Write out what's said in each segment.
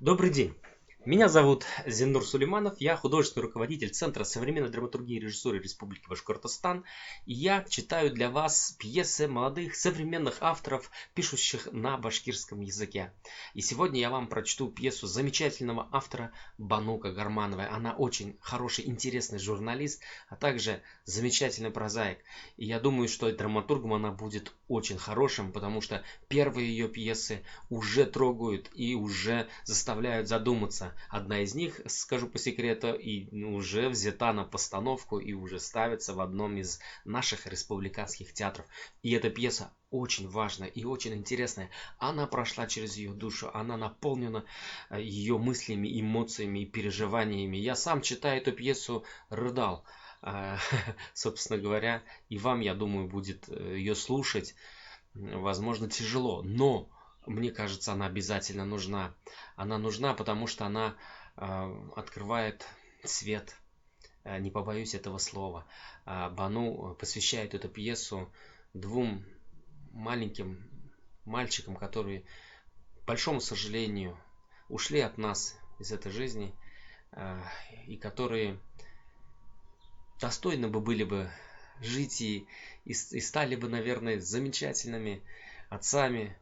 Добрый день! Меня зовут Зиннур Сулейманов, я художественный руководитель Центра современной драматургии и режиссуры Республики Башкортостан. И я читаю для вас пьесы молодых современных авторов, пишущих на башкирском языке. И сегодня я вам прочту пьесу замечательного автора Бану Кагармановой. Она очень хороший, интересный журналист, а также замечательный прозаик. И я думаю, что драматургом она будет очень хорошим, потому что первые ее пьесы уже трогают и уже заставляют задуматься. Одна из них, скажу по секрету, и уже взята на постановку и уже ставится в одном из наших республиканских театров. И эта пьеса очень важная и очень интересная. Она прошла через ее душу, она наполнена ее мыслями, эмоциями и переживаниями. Я сам, читая эту пьесу, рыдал, собственно говоря, и вам, я думаю, будет ее слушать, возможно, тяжело, но мне кажется, она обязательно нужна. Она нужна, потому что она открывает свет, не побоюсь этого слова. Бану посвящает эту пьесу двум маленьким мальчикам, которые, к большому сожалению, ушли от нас из этой жизни, и которые достойны бы были бы жить и стали бы, наверное, замечательными отцами,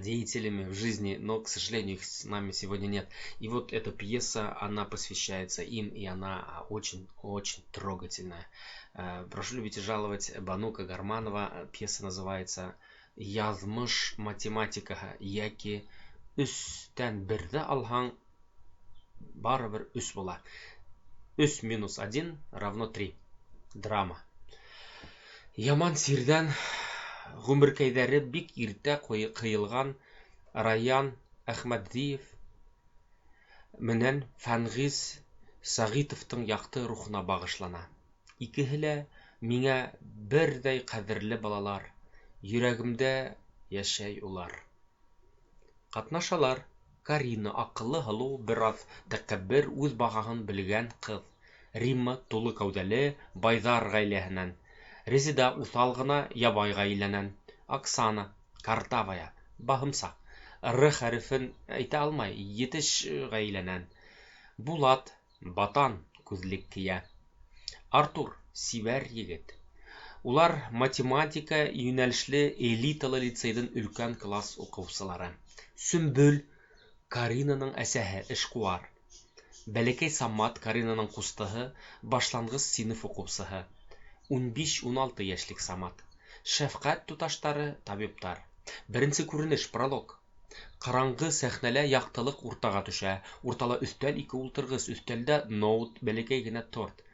деятелями в жизни, но, к сожалению, их с нами сегодня нет. И вот эта пьеса, она посвящается им, и она очень-очень трогательная. Прошу любить и жаловать, Бану Кагарманова. Пьеса называется «Яҙмыш математикаһы» йәки «Өстән берҙе алһаң, барыбер өс була». Өс минус 1 равно 3. Драма. Яман сирҙән ғүмеркәйҙәре бик иртә ҡыйылған Раян Әхмәтдиев менән Фәнғиз Сәғитовтың яҡты рухына бағышлана. Икеһе лә миңә берҙәй ҡәҙерле балалар, йөрәгемдә йәшәй улар. Ҡатнашалар: Карина аҡыллы, һылыу, бер аҙ тәкәббер, үҙ баһаһын белгән ҡыҙ. Римма тулы кәүҙәле, байҙар ғаиләһенән. Резеда уҫал ғына, ябай ғаиләнән. Оксана картавая, баһымсаҡ, Р хәрефен әйтә алмай, етеш ғаиләнән. Булат батан күҙлек кейә. Артур сибәр егет. Улар математика йүнәлешле элиталы лицейҙың өлкән класс уҡыусылары. Сөмбөл Каринаның әсәһе, эшҡыуар. Бәләкәй Самат Каринаның ҡустыһы, башланғыс синыф уҡыусыһы. 15-16 йәшлек Самат. Шәфҡәт туташтары, табиптар. Беренсе күренеш, пролог. Ҡараңғы сәхнәлә яҡтылыҡ уртаға төшә. Уртала өҫтәл, ике ултырғыс, өҫтәлдә ноут, бәләкәй генә торт.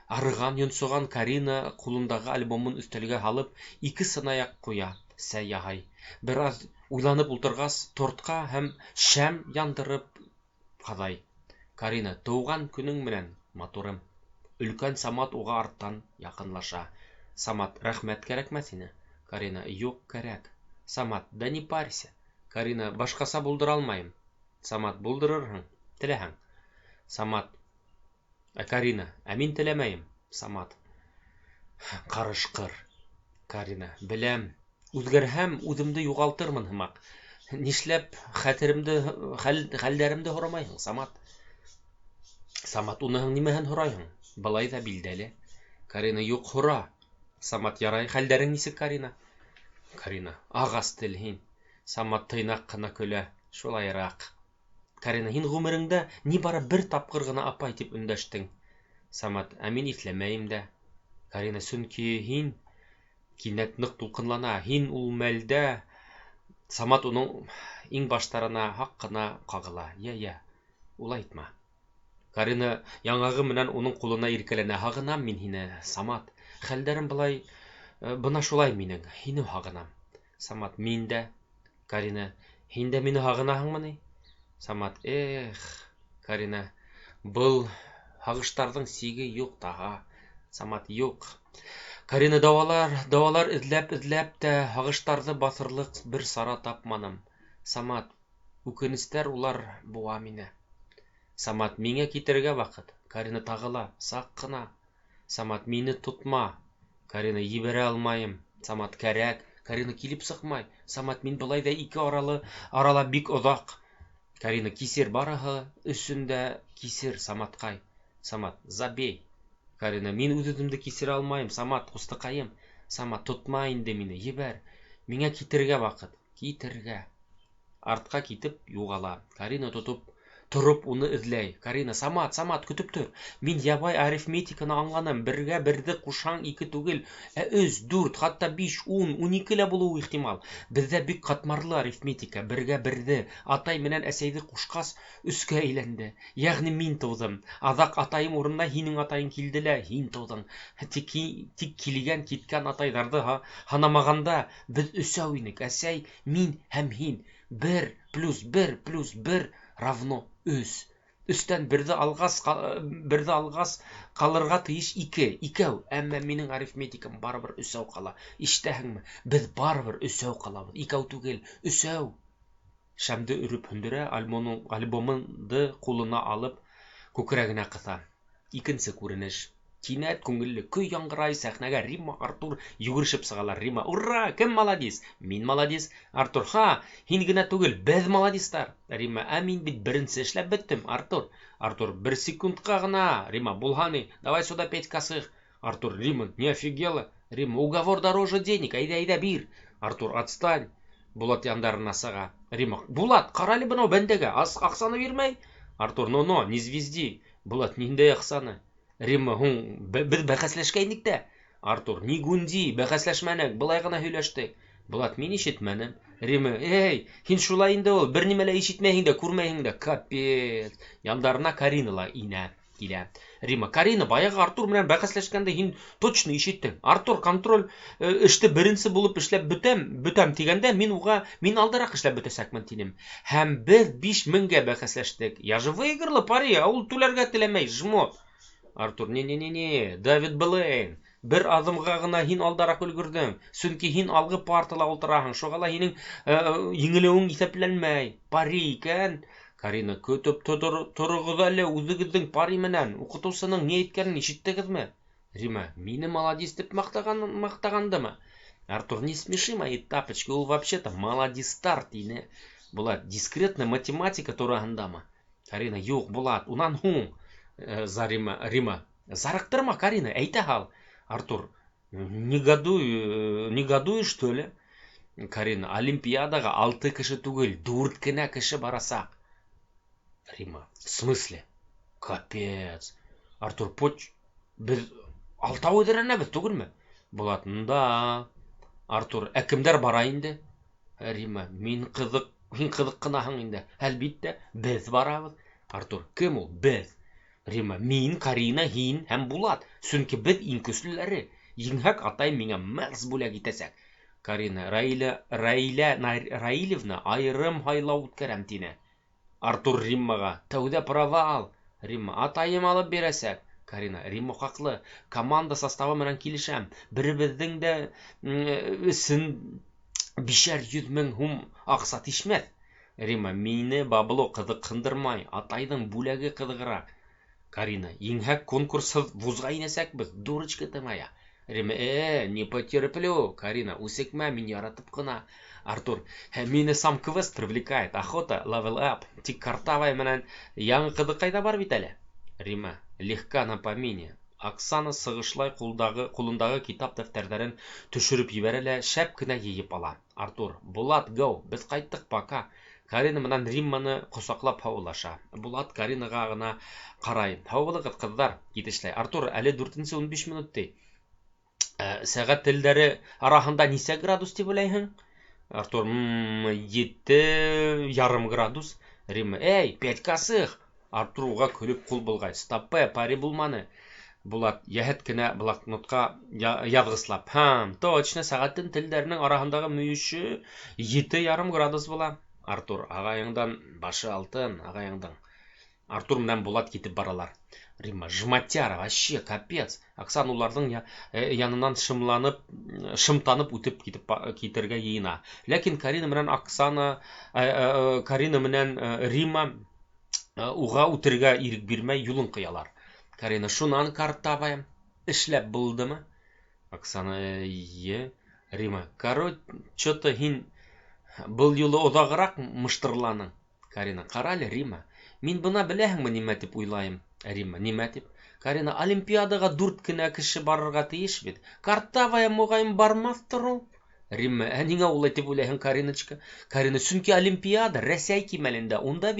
Арыған, йонсоған Карина ҡулындағы альбомын өҫтәлгә һалып, ике сынаяҡ ҡуя, сәй яһай. Бер аҙ уйланып ултырғас, тортҡа һәм шәм яндырып ҡаҙай. Карина, тыуған көнөң менән, матурым. Өлкән Самат уға арттан яҡынлаша. Самат, рәхмәт кәрәкмәҫ ине. Карина, юҡ, кәрәк. Самат, да не парься. Карина, башҡаса булдыра алмайым. Самат, булдырырһың, теләһәң. Самат, ә Карина, ә мин теләмәйем. Самат, ҡарышҡыр. Карина, беләм. Үҙгәрһәм, үҙемде юғалтырмын һымаҡ. Нишләп хәтеремде, хәлдәремде һорамайһың, Самат? Самат, уныһың нимәһен һорайһың? Былай ҙа билдәле. Карина, юҡ, һора. Самат, ярай, хәлдәрең нисек, Карина? Карина, ағас тел һин. Самат тыйнаҡ ҡына көлә. Шулайыраҡ. Карина, һин ғүмереңдә ни бары бер тапҡыр ғына апай тип өндәштең. Самат, ә мин иҫләмәйем дә. Карина, сөнки һин кинәт ныҡ тулҡынлана. Һин ул мәлдә. Самат уның иңбаштарына һаҡ ҡына ҡағыла. Йә, йә, улай итмә. Карина яңағы менән уның ҡулына иркәләнә. Һағынам мин һине, Самат. Хәлдәрем былай, бына шулай минең. Һине һағынам. Самат, мин дә. Карина, һин дә мине һағынаһыңмы ни? Самат, эх, Карина, был һағыштарҙың сиге юҡ таһа. Самат, юҡ. Карина, дауалар, дауалар эҙләп-эҙләп тә һағыштарҙы баҫырлыҡ бер сара тапманым. Самат, үкенестәр улар быуа мине. Самат, миңә китергә ваҡыт. Карина тағы ла, саҡ ҡына. Самат, мине тотма. Карина, ебәрә алмайым. Самат, кәрәк. Карина, килеп сыҡмай. Самат, мин былай ҙа ике арала, арала бик оҙаҡ. Карина, кисер, барыһы өсөн дә кисер, Саматҡай. Самат, забей. Карина, мин үҙ-үҙемде кисерә алмайым, Самат, ҡустыҡайым. Самат, тотма инде мине, ебәр. Миңә китергә ваҡыт. Китергә. Артҡа китеп юғала. Карина тотоп тороп уны эҙләй. Карина, Самат, Самат, көтөп тор. Мин ябай арифметиканы аңланым. Бергә берҙе ҡушһаң, ике түгел, ә өс, дүрт, хатта биш, 10, 12 лә булыуы ихтимал. Беҙҙә бик ҡатмарлы арифметика. Бергә берҙе, атай менән әсәйҙе ҡушҡас, өскә әйләнде. Йәғни мин тыуҙым. Аҙаҡ атайым урынына һинең атайың килде лә, һин тыуҙың. Тик килгән, киткән атайҙарҙы һанамағанда, беҙ өсәү инек. Әсәй, мин һәм һин. 1 плюс 1 плюс 1 равно өс. Өстән берҙе алғас, ҡалырға тейеш ике, икәү. Әммә минең арифметикам барыбер өсәү ҡала. Ишетәһеңме? Беҙ барыбер өсәү ҡалабыҙ. Икәү түгел, өсәү. Шәмде өрөп һүндерә, альбомды ҡулына алып, күкрәгенә ҡыҫа. Икенсе күренеш. Кинәт күңелле көй яңғырай, сәхнәгә Римма, Артур йүгерешеп сығалар. Римма, ура, кем молодец? Мин молодец. Артур, ха, һин генә түгел, беҙ молодецтар. Римма, ә мин бит беренсе эшләп бөттөм, Артур. Артур, бер секундҡа ғына. Римма, булһа ни, давай сюда пять косых. Артур, Римма, не офигела? Римма, уговор дороже денег, әйҙә, әйҙә, бир. Артур, отстань. Булат яндарына сыға. Римма, Булат, ҡара әле бынау бәндәгә, аҡсаны бирмәй. Артур, но-но, не звезди. Булат, ниндәй аҡсаны? Римма, һуң, беҙ бәхәсләшкәйнек тә. Артур, не гунди, бәхәсләшмәнек, былай ғына һөйләштек. Булат, мин ишетмәнем. Римма, эй, һин шулай инде ул, бер нимә лә ишетмәйһең дә, күрмәйһең дә. Капец. Яндарына Карина ла инә, килә. Римма, Карина, баяғы Артур менән бәхәсләшкәндә һин точно ишеттең. Артур контроль эште беренсе булып эшләп бөтәм тигәндә, мин уға, мин алдараҡ эшләп бөтәсәкмен тинем. Һәм беҙ 5000-гә бәхәсләштек. Я же выиграла пари, ә ул түләргә теләмәй, жмот. Артур, не-не-не-не, Давид Блейн, бер аҙымға ғына һин алдараҡ өлгөрҙөң. Сөнки һин алғы партала ултыраһың, шуға ла һинең еңелеүең иҫәпләнмәй. Пари икән. Карина, көтөп тороғоҙ әле үҙегеҙҙең пари менән. Уҡытыусының ни әйткәнен ишеттегеҙме? Римма, мине молодец тип маҡтағандымы? Артур, не смеши мои тапочки, ул вообще-то молодистар тине. Булат, дискретная математика тураһындамы? Карина, юҡ, Булат, унан һуң. Зарима, Рима, зарыҡтырма, Карина, әйтә һал. Артур, негодуй, что ли? Карина, Олимпиадаға 6 кеше түгел, 4 кенә кеше барасаҡ. Рима, в смысле? Капец. Артур, поч, беҙ алтау әҙерләнәбеҙ түгелме? Булат, да. Артур, ә кемдәр бара инде? Рима, һин ҡыҙыҡ ҡынаһың инде. Әлбиттә, беҙ барабыҙ. Артур, кем ул? Беҙ. Рима, мин, Карина, һин һәм Булат. Сөнки беҙ иң көслөләре. Еңһәк, атай миңә Мерс бүләк итәсәк. Карина, Раилә Раилевна айырым һайлау үткәрәм тине. Артур Риммаға, тәүҙә провал. Римма, атайым алып бирәсәк. Карина, Римма хаҡлы. Команда составы менән килешәм. Беребеҙҙең дә өсөн бишәр йөҙ мең һум аҡса тишмәҫ. Римма, мине бабло ҡыҙыҡһындырмай, атайҙың бүләге ҡыҙығыраҡ. Карина, еңһәк конкурсһыҙ вузға инәсәкбеҙ, дурочка ты моя. Римма, не потерплю. Карина, үсекмә, мин яратып ҡына. Артур, мине сам квест привлекает, охота, level up. Тик картавай менән яңы ҡыҙыҡай ҙа бар бит әле. Римма, легка на помине. Оксана сығышлай ҡулындағы китап дәфтәрҙәрен төшөрөп ебәрә лә шәп кенә йыйып ала. Артур, Булат, go, беҙ ҡайттыҡ, пока. Карина менән Римманы ҡосаҡлап һаулаша. Булат Каринаға ғына ҡарай. Һау булығыҙ, ҡыҙҙар, китешләй. Артур, әле дүртенсе ун биш минут ти. Сәғәт телдәре араһында нисә градус тип уйлайһың? Артур, ете ярым градус. Римма, эй, 5 косых. Артур уға көлөп ҡул болғай. Стопе, пари булманы. Булат йәһәт кенә блокнотҡа яҙғыслап. Һа, точно, сәғәттең телдәренең араһындағы мөйөшө ете ярым градус була. Артур, ағайыңдан башы алтын, ағайыңдың. Артур менән Булат китеп баралар. Римма, жматяра, вообще капец. Оксана уларҙың янынан шымтанып үтеп китергә йыйына. Ләкин Карина менән Оксана Карина менән Римма уға үтергә ирек бирмәй юлын ҡыялар. Карина, шунан картабайым, эшләп булдымы? Оксана, е. Римма, короче, чё-то һин был юлы оҙағыраҡ мыштырланың. Карина, ҡара әле, Рима, мин бына беләһеңме нимә тип уйлайым? Рима, нимә тип? Карина, олимпиадаға 4 кенә кеше барырға тейеш бит. Картавая моғайын бармаҫтыр ул. Римма, ә ниңә улай тип уйлайһың, Кариночка? Карина, сөнки олимпиада Рәсәй кимәлендә. Унда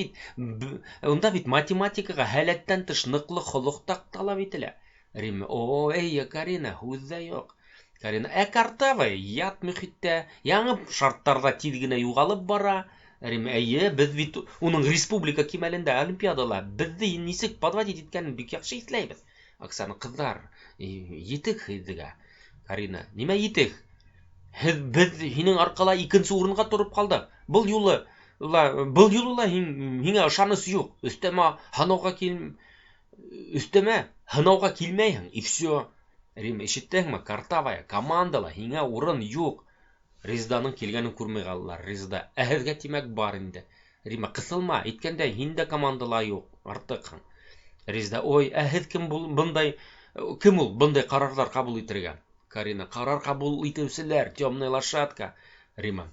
бит математикаға һәләттән тыш ныҡлы холоҡ та талап ителә. Римма, о, эйе, Карина, һүҙ ҙә юҡ. Карина, ә Картавая ят мөхиттә, яңы шарттарҙа тиҙ генә юғалып бара. Римма, эйе, беҙ бит уның республика кимәлендә олимпиадала беҙҙе нисек подводить иткәнен бик яҡшы иҫләйбеҙ. Оксана, ҡыҙҙар, етек һеҙгә. Карина, нимә етек? Беҙ һинең арҡала икенсе урынға тороп ҡалдыҡ. Был юлы ла һиңә ышаныс юҡ. Өҫтәмә һынауға килмәйһең, и все. Рима, ишеттеңме? Картавая командала һиңә урын юҡ. Резеданың килгәнен күрмәй ҡалдылар. Резеда, ә һеҙгә тимәк бар инде. Рима, ҡыҫылма, әйткәндәй, һин дә командала юҡ, артыҡһың. Резеда, ой, ә һеҙ кем ул бындай ҡарарҙар ҡабул итергә? Карина, ҡарар ҡабул итеүселәр, темная лошадка. Рима,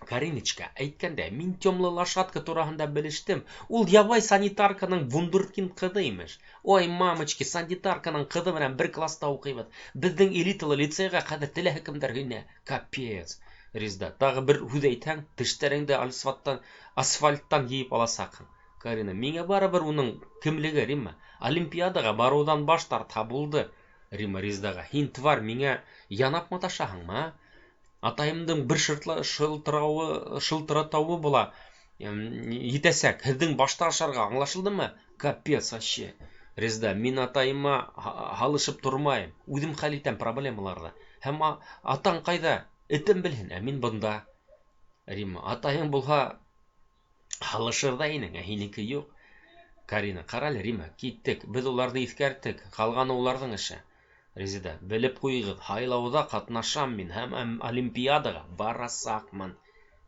Кариночка, әйткәндә, мин темная лошадка тураһында белештем. Ул ябай санитарканың вундеркинд ҡыҙы имеш. Ой, мамочки, санитарканың ҡыҙы менән бер класста уҡыйбыҙ. Беҙҙең элиталы лицейға хәҙер теләһә кемдәр инә. Капец. Резеда, тағы бер һүҙ әйтһәң, тештәреңде асфальттан йыйып аласаҡһың. Карина, миңә барыбер уның кемлеге, Рима. Олимпиадаға барыуҙан баш тартһа булды. Рима Резедаға, һин тварь, миңә янап маташаһыңмы, а? Атайымдың бер шылтыратауы була етәсәк, һеҙҙең башты ашарға, аңлашылдымы? Капец вообще. Резеда, мин атайыма һалышып тормайым, үҙем хәл итәм проблемаларҙы. Һәм атаң ҡайҙа? Этем белһен, ә мин бында. Рима, атайың булһа һалышыр ҙа инең, ә һинеке юҡ. Карина, ҡара әле, Рима, киттек, беҙ уларҙы иҫкәрттек, ҡалғаны уларҙың эше. Резеда, белеп ҡуйығыҙ, һайлауҙа ҡатнашам мин һәм олимпиадаға барасаҡмын.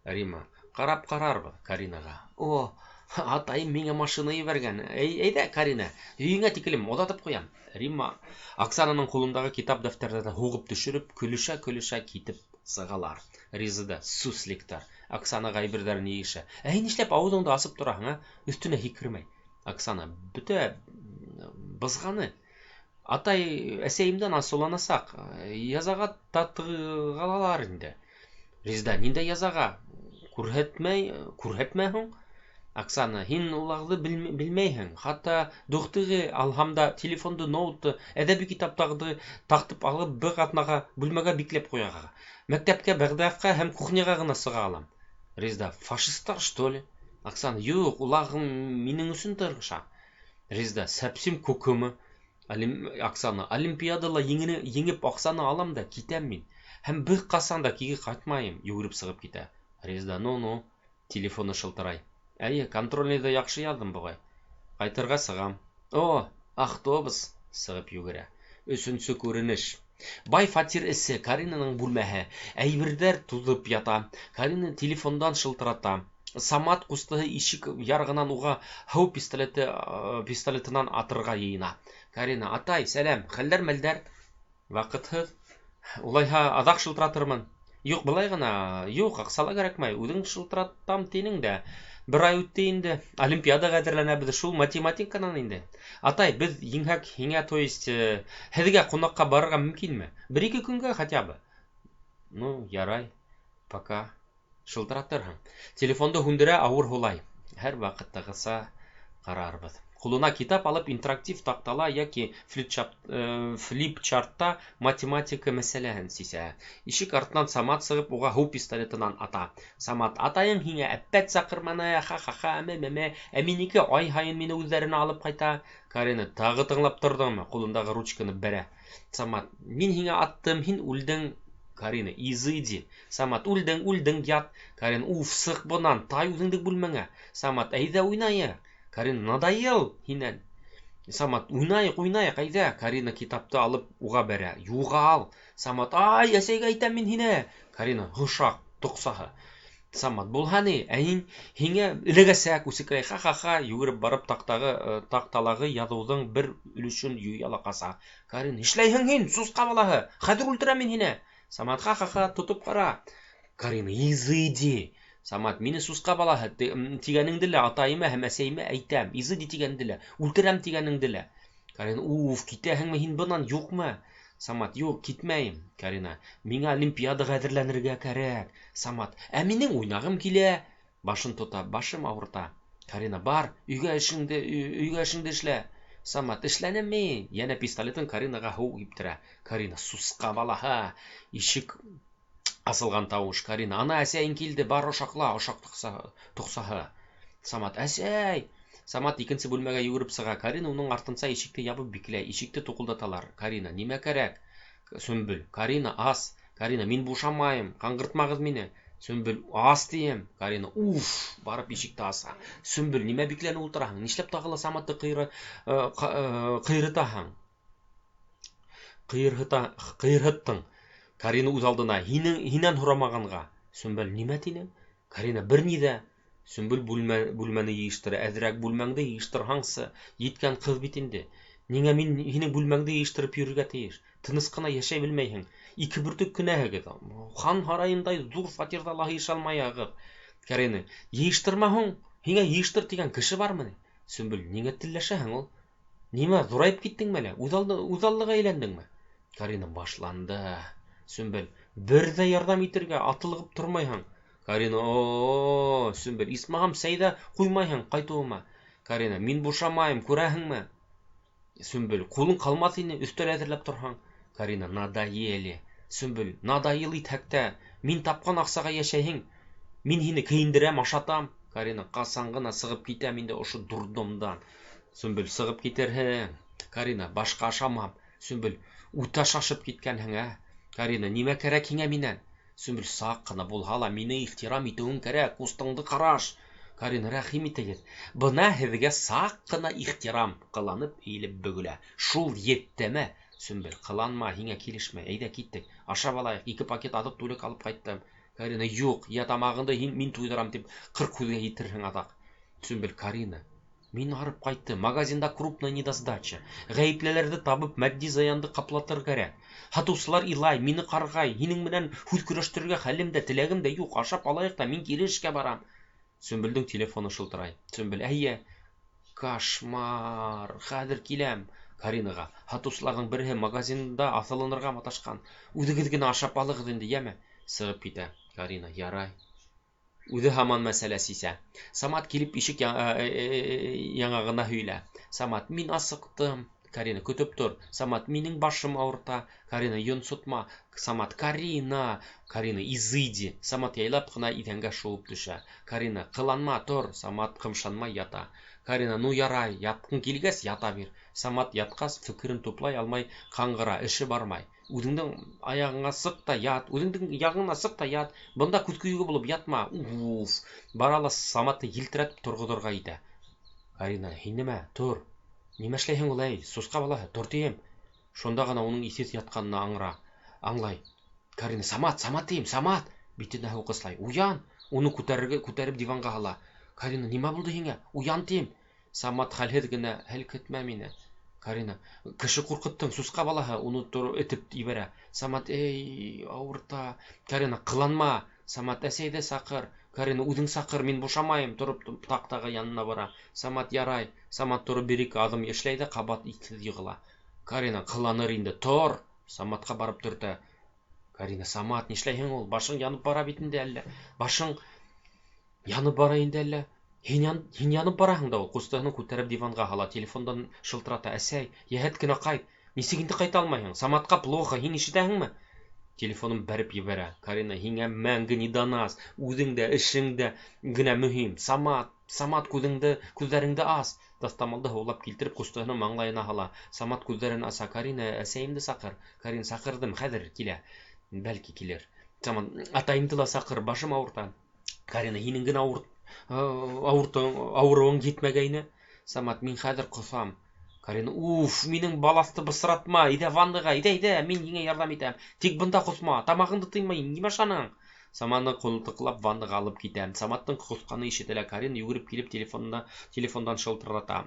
Рима, ҡарап ҡарарбыҙ Каринаға. О, атайым миңә машина ебәргән. Әйҙә, Карина, өйөңә тиклем оҙатып ҡуям. Рима, Оксананың ҡулындағы китап дәфтәрҙәрҙе һуғып төшөрөп, көлөшә-көлөшә китеп сығалар. Резеда, сусликтар. Оксанаға әйберҙәрен йыйыша. Ә һин нишләп ауыҙыңды асып тораһың, а? Өҫтөнә һикермәй. Оксана, бөтә быҙғаны. Атай әсәйемдән асыуланасаҡ, язаға татығалалар инде. Резеда, ниндәй язаға? Күрһәтмә һуң? Оксана, һин уларҙы белмәйһең. Хатта дуҫтығы алһам да телефонды, ноутты, әҙәби китаптарҙы тартып алып бер аҙнаға бүлмәгә бикләп ҡуяға. Мәктәпкә, бәрҙәфҡә һәм кухняға ғына сыға алам. Резеда, фашисттар, что ли? Оксана, юҡ, улар минең өсөн тырыша. Резеда, сәпсим көкөмө. Оксана, олимпиадала еңеп аҡсаны алам да китәм мин. Һәм бер ҡасан да кире ҡайтмайым, йүгереп сығып китә. Резеда, ну-ну, телефоны шылтырай. Әйе, контрольныйҙы яҡшы яҙҙым буғай. Ҡайтырға сығам. О, автобус сығып йүгерә. Өсөнсө күренеш. Бай фатир эсе, Каринаның бүлмәһе. Әйберҙәр туҙып ята. Карина телефондан шылтырата. Самат ҡустыһы ишек ярығынан уға һыу пистолетынан атырға йыйына. Карина, атай, сәләм, хәлдәр мәлдәр? Ваҡытһыҙ. Улайһа, аҙаҡ шылтыратырмын. Юҡ, былай ғына, юҡ, аҡсала кәрәкмәй, үҙең шылтыратам тинең дә. Бер ай үтте инде, олимпиадаға әҙерләнәбеҙ, шул математиканан инде. Атай, беҙ еңһәк, һиңә, то есть, һеҙгә ҡунаҡҡа барырға мөмкинме? Бер-ике көнгә хотя бы. Ну, ярай, пока. Шылтыратырһың. Телефонды һүндерә, ауыр һулай. Һәр ваҡыттағыса ҡарарбыҙ. Ҡулына китап алып, интерактив таҡтала йәки флипчартта математика мәсьәләһен сисә. Ишек артынан Самат сығып, уға һыу пистолетынан ата. Самат, атайың һиңә әппәт саҡырманы, ха-ха-ха, мә-мә-мә, ә минеке ай һайын мине үҙҙәренә алып ҡайта. Карина, тағы тыңлап торҙоңмо? Ҡулындағы ручканы бәрә. Самат, мин һиңә аттым, һин үлдең. Карина, изыди. Самат, үлдең, үлдең, ят. Карина, уф, сыҡ бынан, тай үҙеңдең бүлмәңә. Самат, әйҙә уйнайыҡ. Карина, надоел һинән. Самат, уйнайыҡ, уйнайыҡ, әйҙә. Карина китапты алып уға бәрә. Юғал. Самат, ай, әсәйгә әйтәм мин һине. Карина, һошаҡ, тоҡсаһы. Самат, булһа ни, ә һин һиңә эләгәсәк, үсекләй, ха-ха-ха, йүгереп барып таҡталағы яҙыуҙың бер өлөшөн юя ла ҡаса. Карина, нишләйһең һин, сусҡа балаһы, хәҙер үлтерәм мин һине. Самат, ха-ха-ха, тотоп ҡара. Карина, изыди. Самат, мине сусҡа балаһы тигәнеңде лә атайыма һәм әсәйемә әйтәм. Изыди тигәнде лә, үлтерәм тигәнеңде лә. Карина, уф, китәһеңме һин бынан, юҡмы? Самат, юҡ, китмәйем. Карина, миңә олимпиадаға әҙерләнергә кәрәк. Самат, ә минең уйнағым килә. Башын тота, башым ауырта. Карина, бар, өйгә эшеңде эшлә. Самат, эшләнем мин. Йәнә пистолетын Каринаға һыу һиптерә. Карина, сусҡа балаһы. Ишек асылған тауыш. Карина, ана әсәйең килде, бар ошаҡла, ошаҡ тоҡсаһы. Самат, әсәй! Самат икенсе бүлмәгә йүгереп сыға. Карина уның артынса ишекте ябып бикләй. Ишекте туҡылдаталар. Карина, нимә кәрәк? Сөмбөл, Карина, ас. Карина, мин бушамайым, ҡаңғыртмағыҙ мине. Сөмбөл, ас тием. Карина, уф, барып ишекте аса. Сөмбөл, нимә бикләнеп ултыраһың? Нишләп тағы ла Саматты ҡыйырытаһың? Ҡыйырһыттың. Карина үҙ алдына, һинән һорамағанға. Сөмбөл, нимә тинең? Карина, бер ни ҙә. Сөмбөл бүлмәне йыйыштыра. Әҙерәк бүлмәңде йыйыштырһаңсы, еткән ҡыҙ бит инде. Ниңә мин һинең бүлмәңде йыйыштырып йөрөргә тейеш? Тыныс ҡына йәшәй белмәйһең. Ике бөртөк кенәһегеҙ. Хан һарайындай ҙур фатирҙа ла һыйыша алмайһығыҙ. Карина, йыйыштырма һуң? Һиңә йыйыштыр тигән кеше бармы ни? Сөмбөл, ниңә телләшәһең ул? Нимә, ҙурайып киттеңме әллә? Үҙаллыға әйләндеңме? Карина, башланды. Сөмбөл, бер ҙә ярҙам итергә атылығып тормайһың. Карина, о, Сөмбөл, исмаһам сәй ҙә ҡуймайһың ҡайтыуыма. Карина, мин бушамайым, күрәһеңме? Сөмбөл, ҡулың ҡалмаҫ ине, өҫтәл әҙерләп торһаң. Карина, надоели. Сөмбөл, надоел итһәк тә, мин тапҡан аҡсаға йәшәйһең. Мин һине кейендерәм, ашатам. Карина, ҡасан ғына сығып китәм инде ошо дурдомдан. Сөмбөл, сығып китерһең. Карина, башҡа ашамам. Сөмбөл, үтә шашып киткәнһең, ә? Карина, нимә кәрәк һиңә минән? Сөмбөл, саҡ ҡына булһа ла мине ихтирам итеүең кәрәк, ҡустыңды ҡараш. Карина, рәхим итегеҙ. Бына һеҙгә саҡ ҡына ихтирам, ҡыланып эйелеп бөгөлә. Шул еттеме? Сөмбөл, ҡыланма, һиңә килешмәй. Әйҙә киттек. Ашап алайыҡ, 2 пакет аҙыҡ-түлек алып ҡайттым. Карина, юҡ, йә тамағыңды мин туйҙырам тип 40 һүҙгә етерһең аҙаҡ. Сөмбөл, Карина, мин арып ҡайттым. Магазинда крупная недосдача. Ғәйеплеләрҙе табып, матди зыянды ҡаплатыр кәрәк. Һатыусылар илай, мине ҡарғай. Һинең менән һүҙ көрәштерергә хәлем дә, теләгем дә юҡ. Ашап алайыҡ та, мин кире эшкә барам. Сөмбөлдөң телефоны шылтырай. Сөмбөл, әйе, кошмар, хәҙер киләм. Каринаға. Һатыусыларҙың береһе магазинда аҫылынырға маташҡан. Үҙегеҙ генә ашап алығыҙ инде, йәме? Сығып китә. Карина, ярай. Үҙе һаман мәсьәлә сисә. Самат килеп ишек яңағына һөйлә. Самат, мин асыҡтым. Карина, көтөп тор. Самат, минең башым ауырта. Карина, йонсотма. Самат, Карина. Карина, изыди. Самат яйлап ҡына иҙәнгә шыуып төшә. Карина, ҡыланма, тор. Самат ҡымшанмай ята. Карина, ну ярай, ятҡың килгәс, ята бир. Самат ятҡас, фекерен туплай алмай ҡаңғыра, эше бармай. Үҙеңдең аяғыңа сыҡ та ят, үҙеңдең яғыңа сыҡ та ят. Бында күҙ көйөгө булып ятма. Уф, бара ла Саматты елтерәтеп торғоҙорға итә. Карина, һин нимә? Тор. Нимә эшләйһең ул, әй? Сусҡа балаһы, тор тием. Шунда ғына уның иҫһеҙ ятҡанын аңлай. Карина, Самат, Самат тием, Самат. Битенә һыу ҡыслай. Уян. Уны күтәреп диванға һала. Карина, нимә булды һиңә? Уян тием. Самат хәлһеҙ генә, һелкетмә мине. Карина, кеше ҡурҡыттың, сусҡа балаһы, уны тороп этеп ебәрә. Самат, эй, ауырта. Карина, ҡыланма. Самат, әсәйҙе саҡыр. Карина, үҙең саҡыр, мин бушамайым. Тороп таҡтағы янына бара. Самат, ярай. Самат тороп бер-ике аҙым эшләй ҙә ҡабат иҫһеҙ йығыла. Карина, ҡыланыр инде, тор. Саматҡа барып төртә. Карина, Самат, нишләйһең ул? Башың янып бара бит инде әллә? Башың янып бара инде әллә? Һин янып бараһың да ул. Ҡустыһын күтәреп диванға һала, телефондан шылтырата. Әсәй, йәһәт кенә ҡайт. Нисек инде ҡайта алмайһың? Саматҡа плохо, һин ишетәһеңме? Телефонын бәреп ебәрә. Карина, һиңә мәңге не до нас. Үҙең дә, эшең дә генә мөһим. Самат, Самат, күҙҙәреңде ас. Таҫтамалды һыулап килтереп ҡустыһының маңлайына һала. Самат күҙҙәрен аса. Карина, әсәйемде саҡыр. Карина, саҡырҙым, хәҙер килә. Бәлки килер. Самат, атайымды ла саҡыр, башым ауырта. Карина, һинең генә ауырыуың етмәгәйне. Самат, мин хәҙер ҡоҫам. Карина, уф, минең балаҫты бысратма, әйҙә ванныға, әйҙә, әйҙә, мин һиңә ярҙам итәм. Тик бында ҡоҫма, тамағыңды тыймай, нимә ашаның? Саматны ҡултыҡлап ваннаға алып китә. Саматтың ҡоҫҡаны ишетелә. Карина йүгереп килеп телефонына, телефондан шылтырата.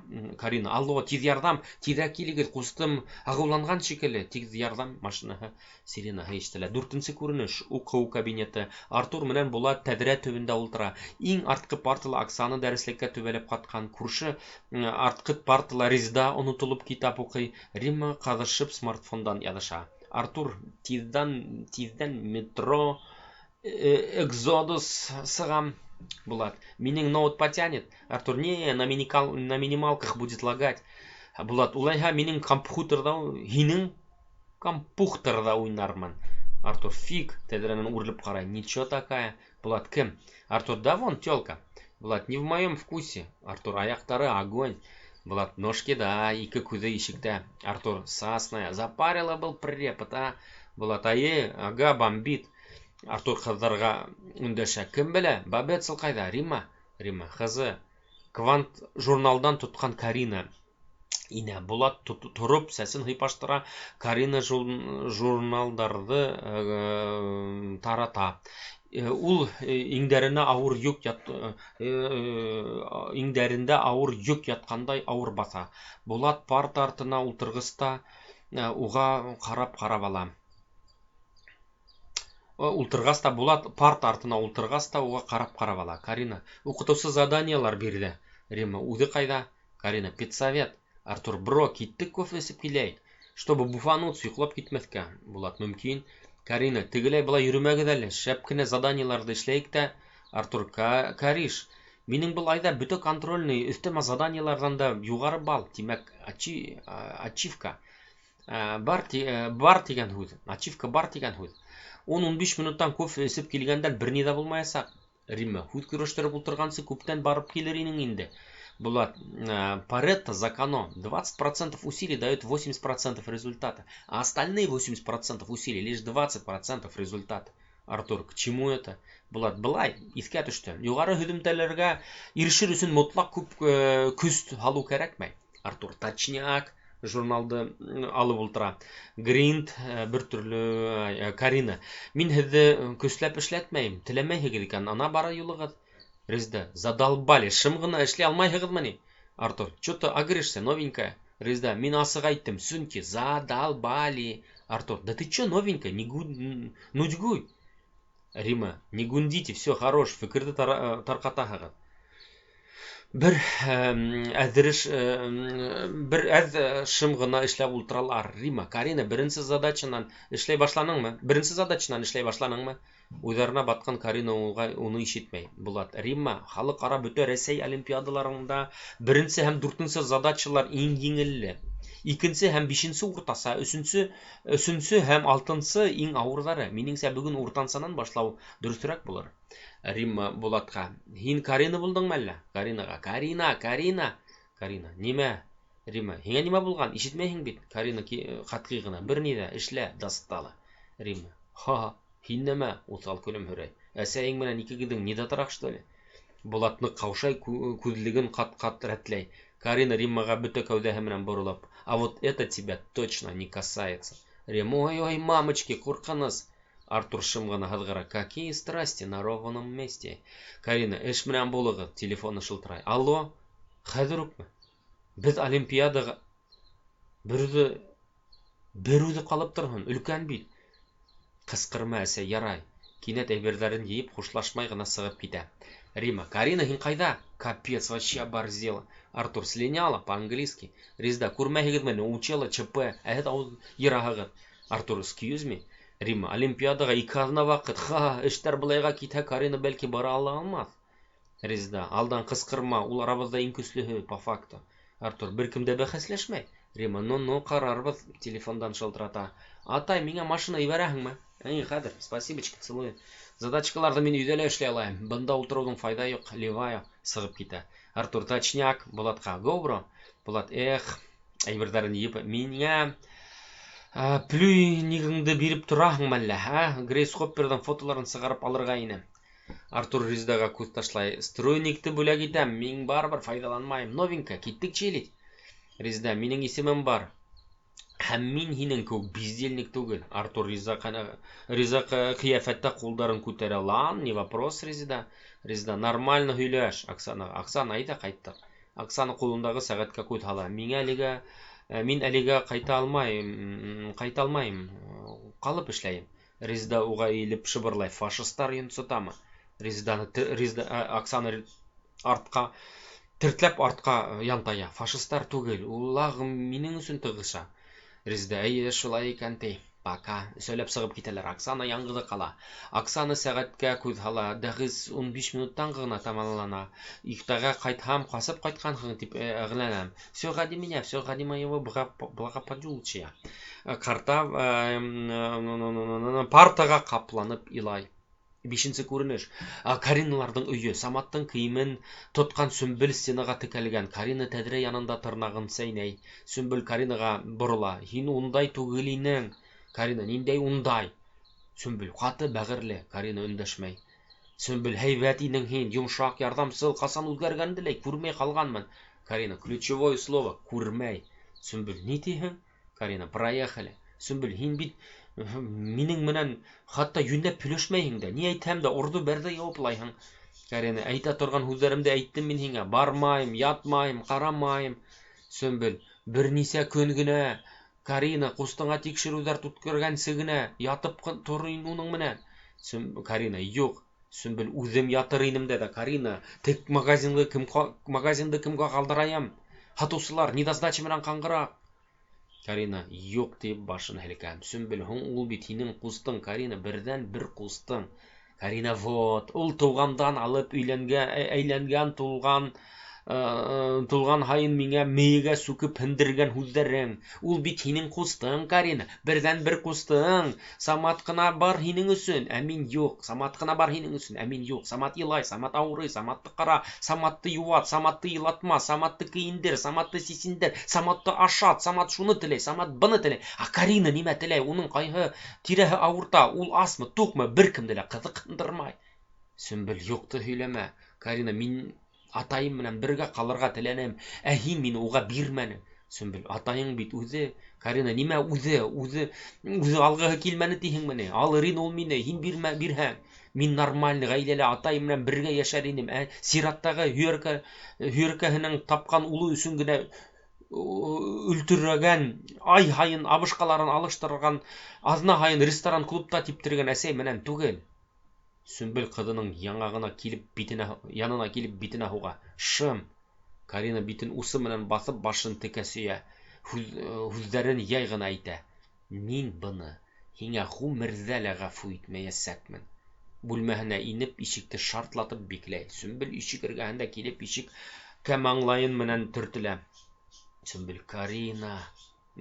Карина: "Алло, тиҙ ярҙам, тиҙерәк килегеҙ, ҡустым ағыуланған шикелле". Тиҙ ярҙам машинаһы сиренаһы ишетелә. Дүртенсе күренеш. Уҡыу кабинеты. Артур менән Булат тәҙрә төбөндә ултыра. Иң артҡы партала Оксана дәреслеккә төбәлеп ҡатҡан. Күрше артҡы партала Резеда онотолоп китап уҡый. Римма ҡаҙышып смартфондан яҙыша. Артур: "Тиҙҙән, тиҙҙән Metro Exodus сығам". Булат: "Минең ноут потянет?" Артур: "Не, на минималках будет лагать". Булат: "Улайһа минең компьютерҙа, һинең компьютерҙа уйнармын". Артур: "Фиг". Тәҙрәнән үрелеп ҡарай. "Ничего такая". Булат: "Кем?" Артур: "Да вон тёлка". Булат: "Не в моем вкусе". Артур: "Аяҡтары огонь". Булат: "Ножки да". Ике күҙе ишектә. Артур: "Сасная. Запарила был препод, а?" Булат: "Эйе, ага, бомбит". Артур ҡыҙҙарға өндәшә. "Кем белә, Бабецл ҡайҙа? Римма?" Римма: "Хз". Квант журналдан тотҡан Карина инә. Булат тороп сәсен һыйпаштыра. Карина журналдарҙы тарата. Ул иңдәрендә ауыр йөк ятҡандай ауыр баҫа. Булат парта артына ултырғыста уға ҡарап-ҡарап ала. Ултырғас та, Булат парта артына ултырғас та уға ҡарап-ҡарап ала. Карина: "Уҡытыусы заданиелар бирҙе". Римма: "Үҙе ҡайҙа?" Карина: "Педсовет". Артур: "Бро, киттек, кофе эсеп киләйек. Чтобы буфануться, йоҡлап китмәҫкә". Булат: "Мөмкин". Карина: "Тегеләй-былай йөрөмәгеҙ әле, шәп кенә заданиеларҙы эшләйек тә". Артур: "Кариш, минең был айҙа бөтә контрольный, өҫтәмә заданиеларҙан да юғары балл, тимәк, ачивка бар, бар тигән һүҙ, ачивка бар тигән һүҙ. 10-15 минуттан кофе эсеп килгәндән бер ни ҙә булмаясаҡ". Римма: "Һүҙ көрәштереп ултырғансы күптән барып килер инең инде". Булат: "Парето закон. 20% усилий дает 80% результата, а остальные 80% усилий лишь 20% результата". Артур: "К чему это?" Булат: "Былай, иҫкә төштө. Юғары һөҙөмтәләргә ирешер өсөн мотлаҡ күп көс һалыу кәрәкмәй". Артур: "Точняк". Журналды алып ултыра. Гринд бер төрлө. Карина: "Мин һеҙҙе көсләп эшләтмәйем, теләмәйһегеҙ икән, ана бара юлығыҙ". Резеда: "Задолбали, шым ғына эшләй алмайһығыҙмы ни?" Артур: "Чё ты агришься, новенькая?" Резеда: "Мин асыҡ әйттем, сөнки задолбали". Артур: "Да ты чё, новенькая, не нудьгуй". Римма: "Не гундите, все, хорош, фекерҙе тарҡатаһығыҙ". Бер әҙереш, бер әҙ шым ғына эшләп ултыралар. Римма: "Карина, беренсе задачанан эшләй башланыңмы? Беренсе задачанан эшләй башланыңмы?" Уйҙарына батҡан Карина уға уны ишетмәй. Булат: "Римма, халыҡ-ара, бөтә Рәсәй олимпиадаларында беренсе һәм дүртенсе задачалар иң еңелле. Икенсе һәм бишенсе уртаса, өсөнсө һәм алтынсы иң ауырҙары. Минеңсә, бөгөн уртансанан башлау дөрөҫөрәк булыр". Римма Булатҡа: "Һин Карина булдыңмы әллә?" Каринаға: "Карина, Карина!" Карина: "Нимә?" Римма: "Һиңә нимә булған? Ишетмәйһең бит". Карина ҡәтғи ғына: "Бер ни ҙә, эшлә, достала". Римма: "Ха, һин нәмә?" Уҫал көлөмһөрәй. "Әсәйең менән икегеҙҙең недотрах, что ли?" Булат ныҡ ҡаушай, күҙлеген ҡат-ҡат рәтләй. Карина Риммаға бөтә кәүҙәһе менән боролоп: "А вот это тебя точно не касается". Римма: "Ой-ой, мамочки, ҡурҡыныс". Артур шым ғына һыҙғыра: "Какие страсти на ровном месте". Карина: "Эш менән булығыҙ". Телефоны шылтырай. "Алло, хәҙер үкме? Беҙ олимпиадаға бер үҙе ҡалып торһон, өлкән бит". "Ҡысҡырма, әсәй, ярай". Кинәт әйберҙәрен йыйып, хушлашмай ғына сығып китә. Римма: "Карина, һин ҡайҙа? Капец, вообще оборзела". Артур: "Слиняла по-английски". Резеда: "Күрмәйһегеҙме, учила ЧП, ә һеҙ ауыҙ йыраһығыҙ". Артур: "Excuse me". Римма: "Олимпиадаға 2 аҙна ваҡыт. Ха, эштәр былайға китһә, Карина бәлки бара ала алмаҫ". Резеда: "Алдан ҡысҡырма, ул арабыҙҙа иң көслөһө, по факту". Артур: "Бер кем дә бәхәсләшмәй". Римма: "Ну-ну, ҡарарбыҙ". Телефондан шылтырата. "Атай, миңә машина ебәрәһеңме?" "Эй, хәҙер, спасибочки, целую. Задачкаларҙы мин өйҙә лә эшләй алайым. Бында ултырыуҙың файҙа юҡ, ливаю". Сығып китә. Артур: "Точняк". Булатҡа: "Go, bro". Булат: "Эх", әйберҙәрен йыйып: "Миңә плюйнигыңды биреп тораһыңмы әллә, ә? Грейс Хопперҙың фотоларын сығарып алырға ине". Артур Резедаға күҙ ташлай. "Струйникты бүләк итәм, мин барыбер файҙаланмайым. Новенькая, киттек чилить". Резеда: "Минең исемем бар. Һәм мин һинең кеүек бездельник түгел. Артур риза, риза ҡиәфәттә ҡулдарын күтәрә. Лан, не вопрос, Резеда. Резеда, нормально һөйләш, Оксана. Оксана, әйҙә ҡайттыҡ. Оксана ҡулындағы сәғәткә күҙ һала. Миңә әлегә, мин әлегә ҡайта алмайым, ҡайта алмайым. Ҡалып эшләйем. Резеда уға эйелеп шыбырлай. Фашистар йонсотамы? Резеданы, Резеда, Оксана артҡа тертләп артҡа янтая. Фашистар түгел, улар минең өсөн тырыша. Резеда, эйе, шулай икән ти. Пока. Сөйләп сығып китәләр. Оксана яңғыҙы ҡала. Оксана сәғәткә күҙ һала. Дәрес 15 минуттан ғына тамамлана. Иртәгә ҡайтһам, ҡасып ҡайтҡанһың тип әрләнәм. Все ради меня, все ради моего благополучия. Ҡарта партаға ҡапланып илай. Бишенсе күренеш. Кариналарҙың өйө. Саматтың кейемен тотҡан Сөмбөл стенаға текәлгән. Карина тәҙрә янында тырнағын сәйнәй. Сөмбөл Каринаға борола. Һин ундай түгел инең. Карина, ниндәй ундай? Сөмбөл, ҡаты бәғерле. Карина өндәшмәй. Сөмбөл, һәйбәт инең һин, йомшаҡ, ярҙамсыл, ҡасан үҙгәргәнде лә күрмәй ҡалғанмын. Карина, ключевое слово, күрмәй. Сөмбөл, ни тиһең? Карина, проехали. Сөмбөл, һин бит минең менән хатта йүнләп һөйләшмәйһең дә. Ни әйтһәм дә, орҙо-бәрҙе яуаплайһың. Карина, әйтә торған һүҙҙәремде әйттем мин һиңә. Бармайым, ятмайым, ҡарамайым. Сөмбөл, бер нисә көн генә Карина, ҡустыңа тикшереүҙәр үткәргәнсе генә ятып тор уның менән. Карина, юҡ. Сөмбөл, үҙем ятыр инем дә. Карина, тик магазинды кем магазинды кемгә ҡалдырайым? Һатыусылар недосдача менән ҡаңғыра. Карина, юҡ тип башын һелкә. Сөмбөл, һуң ул бит һинең ҡустың, Карина, берҙән бер ҡустың. Карина, вот, ул тыуғандан алып өйләнгән, әйләнгән тулған тулған һайын миңә мейегә сүкеп һендергән һүҙҙәрең. Ул бит һинең ҡустың, Карина, берҙән бер ҡустың. Самат ҡына бар һинең өсөн, ә мин юҡ. Самат ҡына бар һинең өсөн, ә мин юҡ. Самат илай, Самат ауырый, Саматты ҡара, Саматты йыуат, Саматты илатма, Саматты кейендер, Саматты сисендер, Саматты ашат, Самат шуны теләй, Самат быны теләй. Ә Карина нимә теләй? Уның ҡайһы тирәһе ауырта, ул асмы, туҡмы, бер кемде лә ҡыҙыҡһындырмай. Сөмбөл, юҡты һөйләмә. Карина, мин атайым менән бергә ҡалырға теләнем, ә һин мине уға бирмәнең. Сөмбөл, атайың бит үҙе. Карина, нимә үҙе? Үҙе үҙе алғыһы килмәне тиһеңме ни? Алыр ине ул мине, һин бирмә бирһәң. Мин нормальный ғаиләлә атайым менән бергә йәшәр инем. Ә сираттағы һөйәркә һөйәркәһенең тапҡан улы өсөн генә өлтөрәгән, ай һайын абышҡаларын алыштырған, аҙна һайын ресторан клубта типтергән әсәй менән түгел. Сөмбөл ҡыҙының яңағына килеп битенә янына килеп битенә һуға. Шым. Карина битен усы менән баҫып башын текә сөйә. Һүҙҙәрен яй ғына әйтә. Мин быны һиңә ғүмерҙә лә ғәфү итмәйәсәкмен. Бүлмәһенә инеп ишекте шартлатып бикләй. Сөмбөл ишек эргәһендә килеп ишеккә маңлайын менән төртөлә. Сөмбөл, Карина,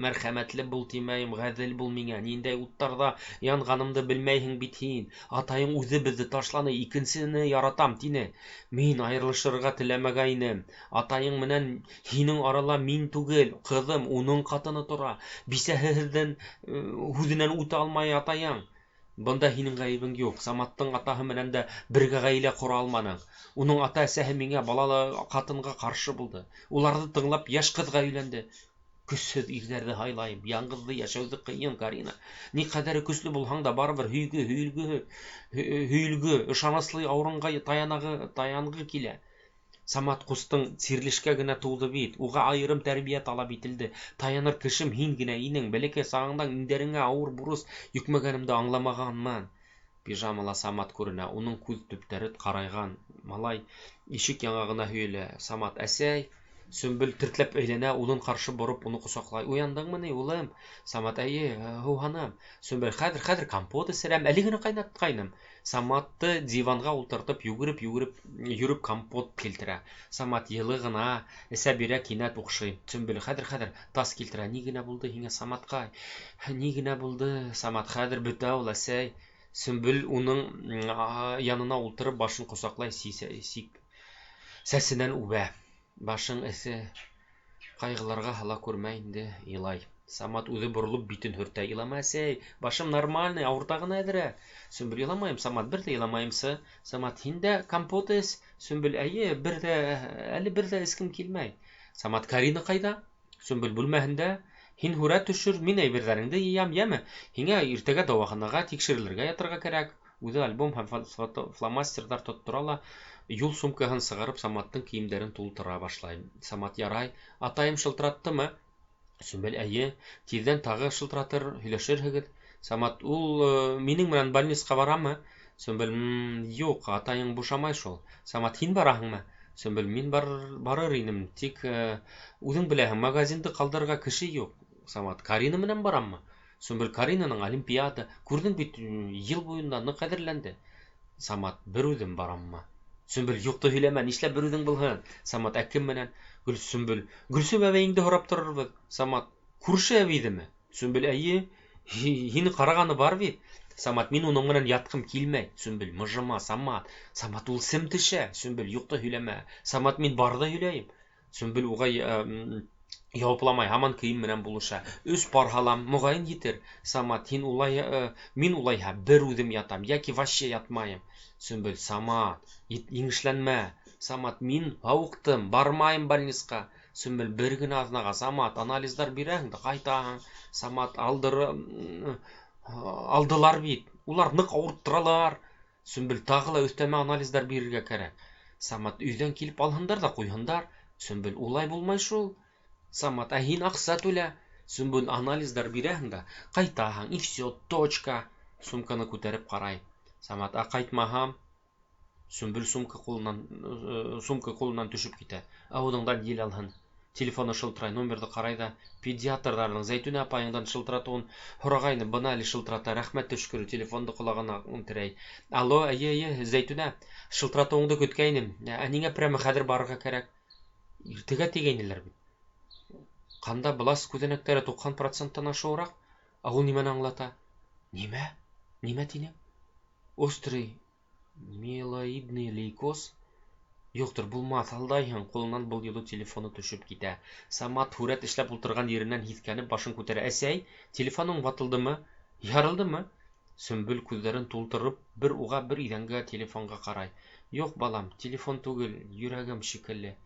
мәрхәмәтле бул тимәйем, ғәҙел бул миңә. Ниндәй уттарҙа янғанымды белмәйһең бит һин. Атайың үҙе беҙҙе ташланы, икенсене яратам тине. Мин айырылышырға теләмәгәйнем. Атайың менән һинең арала мин түгел, ҡыҙым, уның ҡатыны тора. Бисәһеҙҙең һүҙенән үтә алмай атайың. Бында һинең ғәйебең юҡ. Саматтың атаһы менән дә бергә ғаилә ҡора алманың. Уның ата-әсәһе миңә балалы ҡатынға ҡаршы булды. Уларҙы тыңлап йәш ҡыҙға өйләнде. Көсһөҙ ирҙәрҙе һайлайым. Яңғыҙҙы йәшәүҙе ҡыйын, Карина. Ни ҡәҙәре көслө булһаң да, барыбер һөйгө, һөйөлгө, һөйөлгө, ышаныслы урынға таянағы, таянғы килә. Самат ҡустың сирлешкә генә тыуҙы бит. Уға айырым тәрбиә талап ителде. Таяныр кешем һин генә инең. Бәләкәй сағыңдан иңдәреңә ауыр бурыс йөкмәгәнемде аңламағанмын. Пижамала Самат күренә. Уның күҙ төптәре ҡарайған. Малай ишек яңағына һөйәлә. Самат, әсәй. Сөмбөл тертләп әйләнә, улын ҡаршы бороп, уны ҡосаҡлай. Уяндыңмы ни, улым? Самат, эйе, һыуһаным. Сөмбөл, хәҙер, хәҙер компот эсерәм, әле генә ҡайнатҡайным. Саматты диванға ултыртып, йүгереп-йүгереп йөрөп компот килтерә. Самат йылы ғына эсә бирә, кинәт уҡшый. Сөмбөл, хәҙер, хәҙер тас килтерә. Ни генә булды һиңә, Саматҡай? Ни генә булды? Самат, хәҙер бөтә ул, әсәй. Сөмбөл уның янына ултырып, башын ҡосаҡлай, сәсенән үбә. Башың эҫе, ҡайғыларға һала күрмә инде, илай. Самат үҙе боролоп битен һөртә. Илама, әсәй, башым нормальный, ауырта ғына әҙерәк. Сөмбөл, иламайым, Самат, бер ҙә иламайымсы. Самат, һин дә компот эс. Сөмбөл, эйе, бер ҙә, әле бер ҙә эскем килмәй. Самат, Карина ҡайҙа? Сөмбөл, бүлмәһендә. Һин һүрәт төшөр, мин әйберҙәреңде йыям, йәме? Һиңә иртәгә дауаханаға тикшерелергә ятырға кәрәк. Үҙе альбом һәм фломастерҙар тоттора ла, юл сумкаһын сығарып, Саматтың кейемдәрен тултыра башлай. Самат: ярай. Атайым шылтыраттымы? Сөмбөл: эйе. Тиҙҙән тағы шылтыратыр, һөйләшерһегеҙ. Самат: ул минең менән больницаға барамы? Сөмбөл: юҡ, атайың бушамай шул. Самат: һин бараһыңмы? Сөмбөл: мин барыр инем, тик үҙең беләһең, магазинды ҡалдырырға кеше юҡ. Самат: Карина менән бараммы? Сөмбөл: Каринаның олимпиада, күрҙең бит, йыл буйында ныҡ әҙерләнде. Самат: бер үҙем бараммы? Сөмбөл: юҡты һөйләмә, нишләп бер үҙең булһын? Самат: ә кем менән? Сөмбөл: Гөлсөм әбейеңде һорап торорбоҙ. Самат: күрше әбейҙеме? Сөмбөл: эйе, һине ҡарағаны бар бит. Самат: мин уның менән ятҡым килмәй. Сөмбөл: мыжыма, Самат. Самат: ул сем төшә. Сөмбөл: юҡты һөйләмә. Самат: мин барҙы һөйләйем. Сөмбөл уға яуапламай, һаман кейем менән булыша. 3 пар һалам, моғайын етер. Самат: һин улай, мин улайһа бер үҙем ятам, йәки вообще ятмайым. Сөмбөл: Самат, еңешләнмә. Самат: мин һауыҡтым, бармайым больницаға. Сөмбөл: бер генә аҙнаға. Самат: анализдар бирәһең дә ҡайтаһың. Самат: алдылар бит, улар ныҡ ауырттыралар. Сөмбөл: тағы ла өҫтәмә анализдар бирергә кәрәк. Самат: өйҙән килеп алһындар ҙа ҡуйһындар. Сөмбөл: улай булмай шул. Самат: ә һин аҡса түлә. Сөмбөл: анализдар бирәһең дә ҡайтаһың, и все, точка. Сумканы күтәреп ҡарай. Самат: ә ҡайтмаһам? Сөмбөл сумка ҡулынан төшөп китә. Ауыҙыңдан ел алһын. Телефоны шылтырай, номерҙы ҡарай ҙа, педиатрҙарҙың Зәйтүнә апайыңдан шылтыратыуын һорағайны, бына әле шылтырата, рәхмәт төшкөрө, телефонды ҡолағына терәй. Алло, эйе, эйе, Зәйтүнә, шылтыратыуыңды көткәйнем. Ә ниңә прямо хәҙер барырға кәрәк? Иртәгә тигәйнеләр бит. Ҡанда бласт күҙәнәктәре туҡһан проценттан ашыуыраҡ. Ә ул нимәне аңлата? Нимә? Нимә тинең? Острый миелоидный лейкоз? Юҡтыр, булмаҫ, алдайһың. Ҡулынан был юлы телефоны төшөп китә. Самат һүрәт эшләп ултырған еренән һиҫкәнеп башын күтәрә. Әсәй, телефоның ватылдымы? Ярылдымы? Сөмбөл күҙҙәрен тултырып, бер уға, бер иҙәнгә, телефонға ҡарай. Юҡ, балам, телефон түгел, йөрәгем шикелле.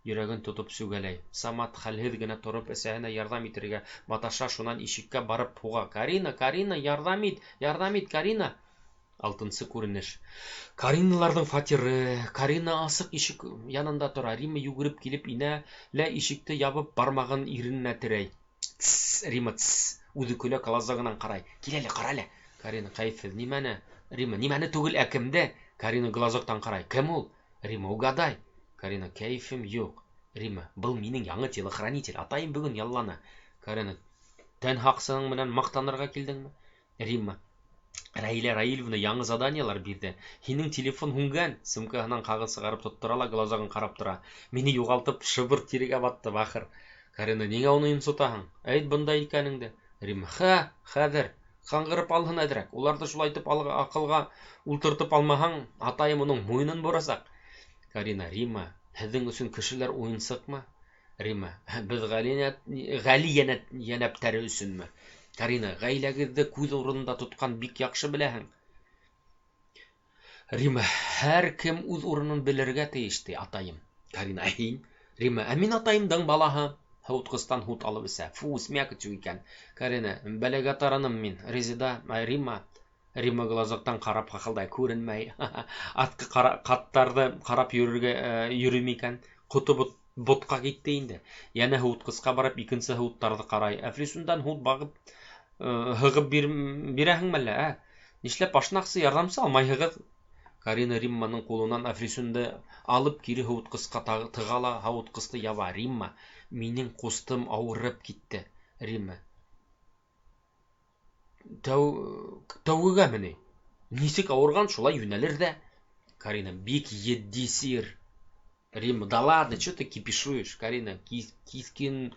Йөрәген тотоп сүгәләй. Самат хәлһеҙ генә тороп, әсәһенә ярҙам итергә маташа, шунан ишеккә барып һуға. Карина, Карина, ярҙам ит, ярҙам ит, Карина. Алтынсы күренеш. Кариналарҙың фатиры. Карина асыҡ ишек янында тора. Рима йүгереп килеп инә лә ишекте ябып бармағын ирененә терәй. Тсс, Рима, тсс. Үҙе көлә, глазогынан ҡарай. Кил әле, ҡара әле. Карина кәйефһеҙ. Нимәне? Рима, нимәне түгел, ә кемде? Карина глазоктан ҡарай. Кем ул? Рима, угадай. Карина, кәйефем юҡ. Рима, был минең яңы телохранитель. Атайым бөгөн ялланы. Карина, тән һаҡсының менән маҡтанырға килдеңме? Рима, Раиля Раилевна яңы заданиелар бирҙе. Һинең телефон һүнгән. Сумкаһынан ҡағыҙ сығарып тоттора ла глазогын ҡарап тора. Мине юғалтып шыбыр тирегә батты бахыр. Карина, ниңә уны йонсотаһың? Әйт бында икәнеңде. Рима, ха, хәҙер. Ҡаңғырып алһын әҙерәк. Уларҙы шулайтып аҡылға ултыртып алмаһаң, атайым уның муйынын борасаҡ. Карина, Рима, һеҙҙең өсөн кешеләр уйынсыҡмы? Рима, беҙ ғали йәнәптәре өсөнмө? Карина, ғаиләгеҙҙе күҙ урынында тотҡан бик яҡшы беләһең. Рима, һәр кем үҙ урынын белергә тейеш, ти атайым. Карина, ә һин? Рима, ә мин атайымдың балаһы. Һыуытҡыстан һут алып эсә. Фу, смякотью икән. Карина, бәләгә тараным мин. Резеда, ай, Рима. Рима глазоктан ҡарап хахылдай, күренмәй. Артҡы ҡаттарҙы ҡарап йөрөргә йөрөй икән. Ҡото ботҡа китте инде. Йәнә һыуытҡысҡа барып икенсе һыуыттарҙы ҡарай. Әфлисундан һут бағып һығып бирәһеңме әллә, ә? Нишләп ашнаҡсы ярҙамсы алмайһығыҙ? Карина Римманың ҡулынан әфлисунды алып кире һыуытҡысҡа тыға ла һыуытҡысты яба. Римма, минең ҡустым ауырып китте. Римма, тәүгегәме ни? Нисек ауырған, шулай йүнәлер ҙә. Карина, бик етди сир. Римма, да ладно, чё ты кипишуешь? Карина, кискин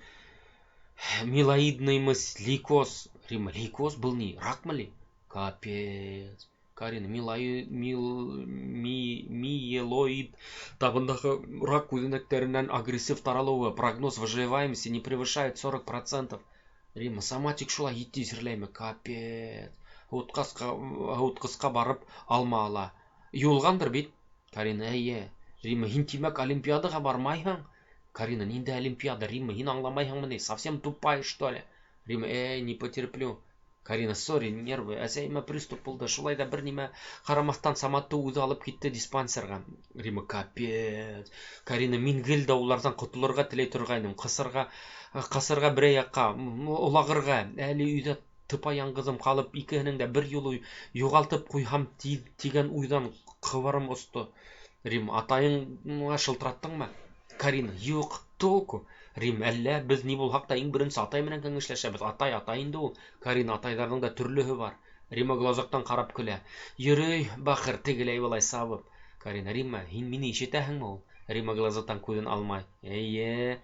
милоидный мыс, лейкоз. Римма, лейкоз был ни? Ракмы ли? Капец. Карина, миелоид табындағы рак күҙәнәктәренән агрессив таралыуы. Прогноз выживаемости не превышает 40%. Римма, сама тик шулай етди сирләйме? Капец. Һыуытҡысҡа барып алма ала. Юылғандыр бит? Карина, эйе. Римма, һин тимәк олимпиадаға бармайһың? Карина, ниндәй олимпиада? Римма, һин аңламайһыңмы ни? Совсем тупая, что ли? Рима, эй, не потерплю. Карина, сори, нервы, әсәйемә приступ булды. Шулай ҙа бер нимә ҡарамаҫтан Саматты үҙе алып китте диспансерға. Рима, капец. Карина, мин гел дә уларҙан ҡотолорға теләй торғайным. Ҡасырға, ҡасырға берәй яҡҡа, олағырға. Әле өйҙә тыпа яңғыҙым ҡалып, икеһенең дә бер юлы юғалтып ҡуйһам тигән уйҙан ҡыбырым осто. Рима, атайыңа шылтыраттыңмы? Карина, юҡ, толку. Рим, әллә беҙ ни булһаҡ та иң беренсе атай менән кәңәшләшәбеҙ. Атай, атай инде ул. Карина, атайҙарҙың да төрлөһө бар. Рима глазоктан ҡарап көлә. Йөрөй, бахыр, тегеләй былай сабып. Карина, Римма, һин мине ишетәһеңме ул? Рима глазоктан күҙен алмай. Эйе.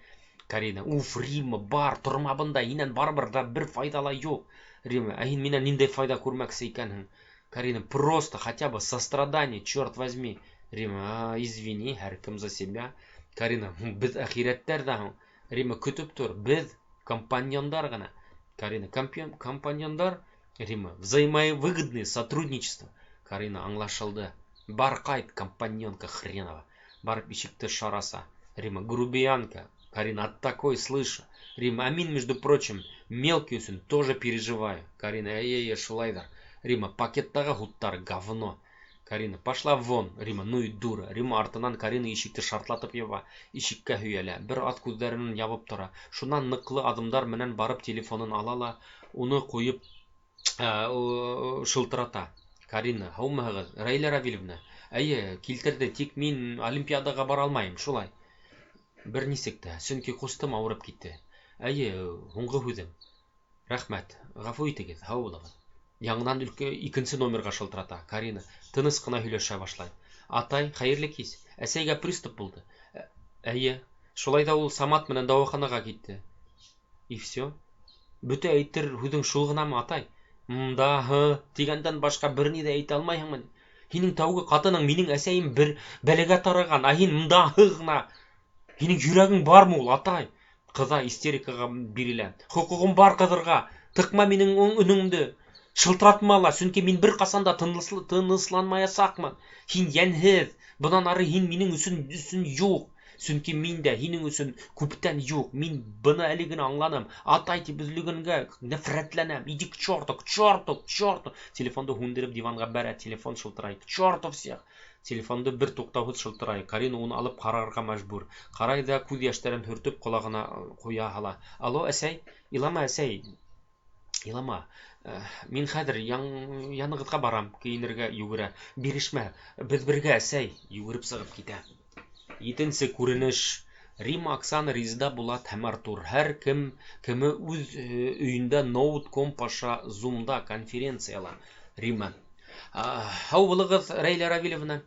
Карина, уф, Римма, бар, торма бында, һинән барыбер ҙа бер файҙа ла юҡ. Римма, ә һин минән ниндәй файҙа күрмәксе икәнһең? Карина, просто хотя бы сострадание, черт возьми. Римма, а, извини, һәр кем за себя. Карина, беҙ әхирәттәр ҙә һуң. Римма, көтөп тор, беҙ компаньондар ғына. Карина, компаньондар? Римма, взаимовыгодное сотрудничество. Карина, аңлашылды. Бар ҡайт, компаньонка хренова. Барып ишекте шар аса. Римма, грубиянка. Карина, от такой слышу. Римма, а мин, между прочим, мелкий өсөн тоже переживаю. Карина, эй-эй, шулайҙыр. Римма, пакеттағы һуттар говно. Карина, пошла вон. Римма, ну и дура. Римма артынан Карина ишекте шартлатып яба, ишеккә һөйәлә. Бер аҙ күҙҙәрен ябып тора. Шунан ныҡлы аҙымдар менән барып телефонын ала ла, уны ҡуйып шылтырата. Карина, һаумыһығыҙ, Раиля Равилевна. Эйе, килтерҙе, тик мин олимпиадаға бара алмайым, шулай. Бер нисек тә, сөнки ҡустым ауырып китте. Эйе, һуңғы һүҙем. Рәхмәт, ғәфү итегеҙ, һау булығыҙ. Яңынан икенсе номерға шылтырата. Карина тыныс ҡына һөйләшә башлай. Атай, хәйерле кис. Әсәйгә приступ булды. Эйе, шулай ҙа ул Самат менән дауаханаға китте. И все. Бөтә әйтер һүҙең шул ғынамы, атай? Мда, һы, тигәндән башҡа бер ни ҙә әйтә алмайһыңмы? Һинең тәүге ҡатының минең әсәйем бер бәләгә тарыған, ә һин мда, һы ғына. Һинең йөрәгең бармы ул, атай? Ҡыҙа, истерикаға бирелә. Хоҡуғым бар ҡыҙырға. Тыҡма минең өнөңдө. Шылтыратма ла, сөнки мин бер ҡасан да тынысланмаясаҡмын. Һин йәнһеҙ. Бынан ары һин минең өсөн юҡ. Сөнки мин дә һинең өсөн күптән юҡ. Мин быны әле генә аңланым. Атай тип өҙлөгәнгә нәфрәтләнәм. Иди к черту, к черту, к черту. Телефонды һүндереп диванға бәрә, телефон шылтырай. К черту всех. Телефонды бер туҡтауһыҙ шылтырай. Карина уны алып ҡарарға мәжбүр. Ҡарай ҙа күҙ йәштәрен һөртөп ҡолағына ҡуя һала. Алло, әсәй? Илама, әсәй. Илама. Мин хәҙер янығыҙға барам, кейенергә йүгерә. Бирешмә, беҙ бергә, әсәй. Йүгереп сығып китә. Етенсе күренеш. Рима, Оксана, Резеда, Булат һәм Артур. Һәр кем кеме үҙ өйөндә ноут комп аша Zoom-да конференцияла. Рима. Һау булығыҙ, Рәйлә Равилевна.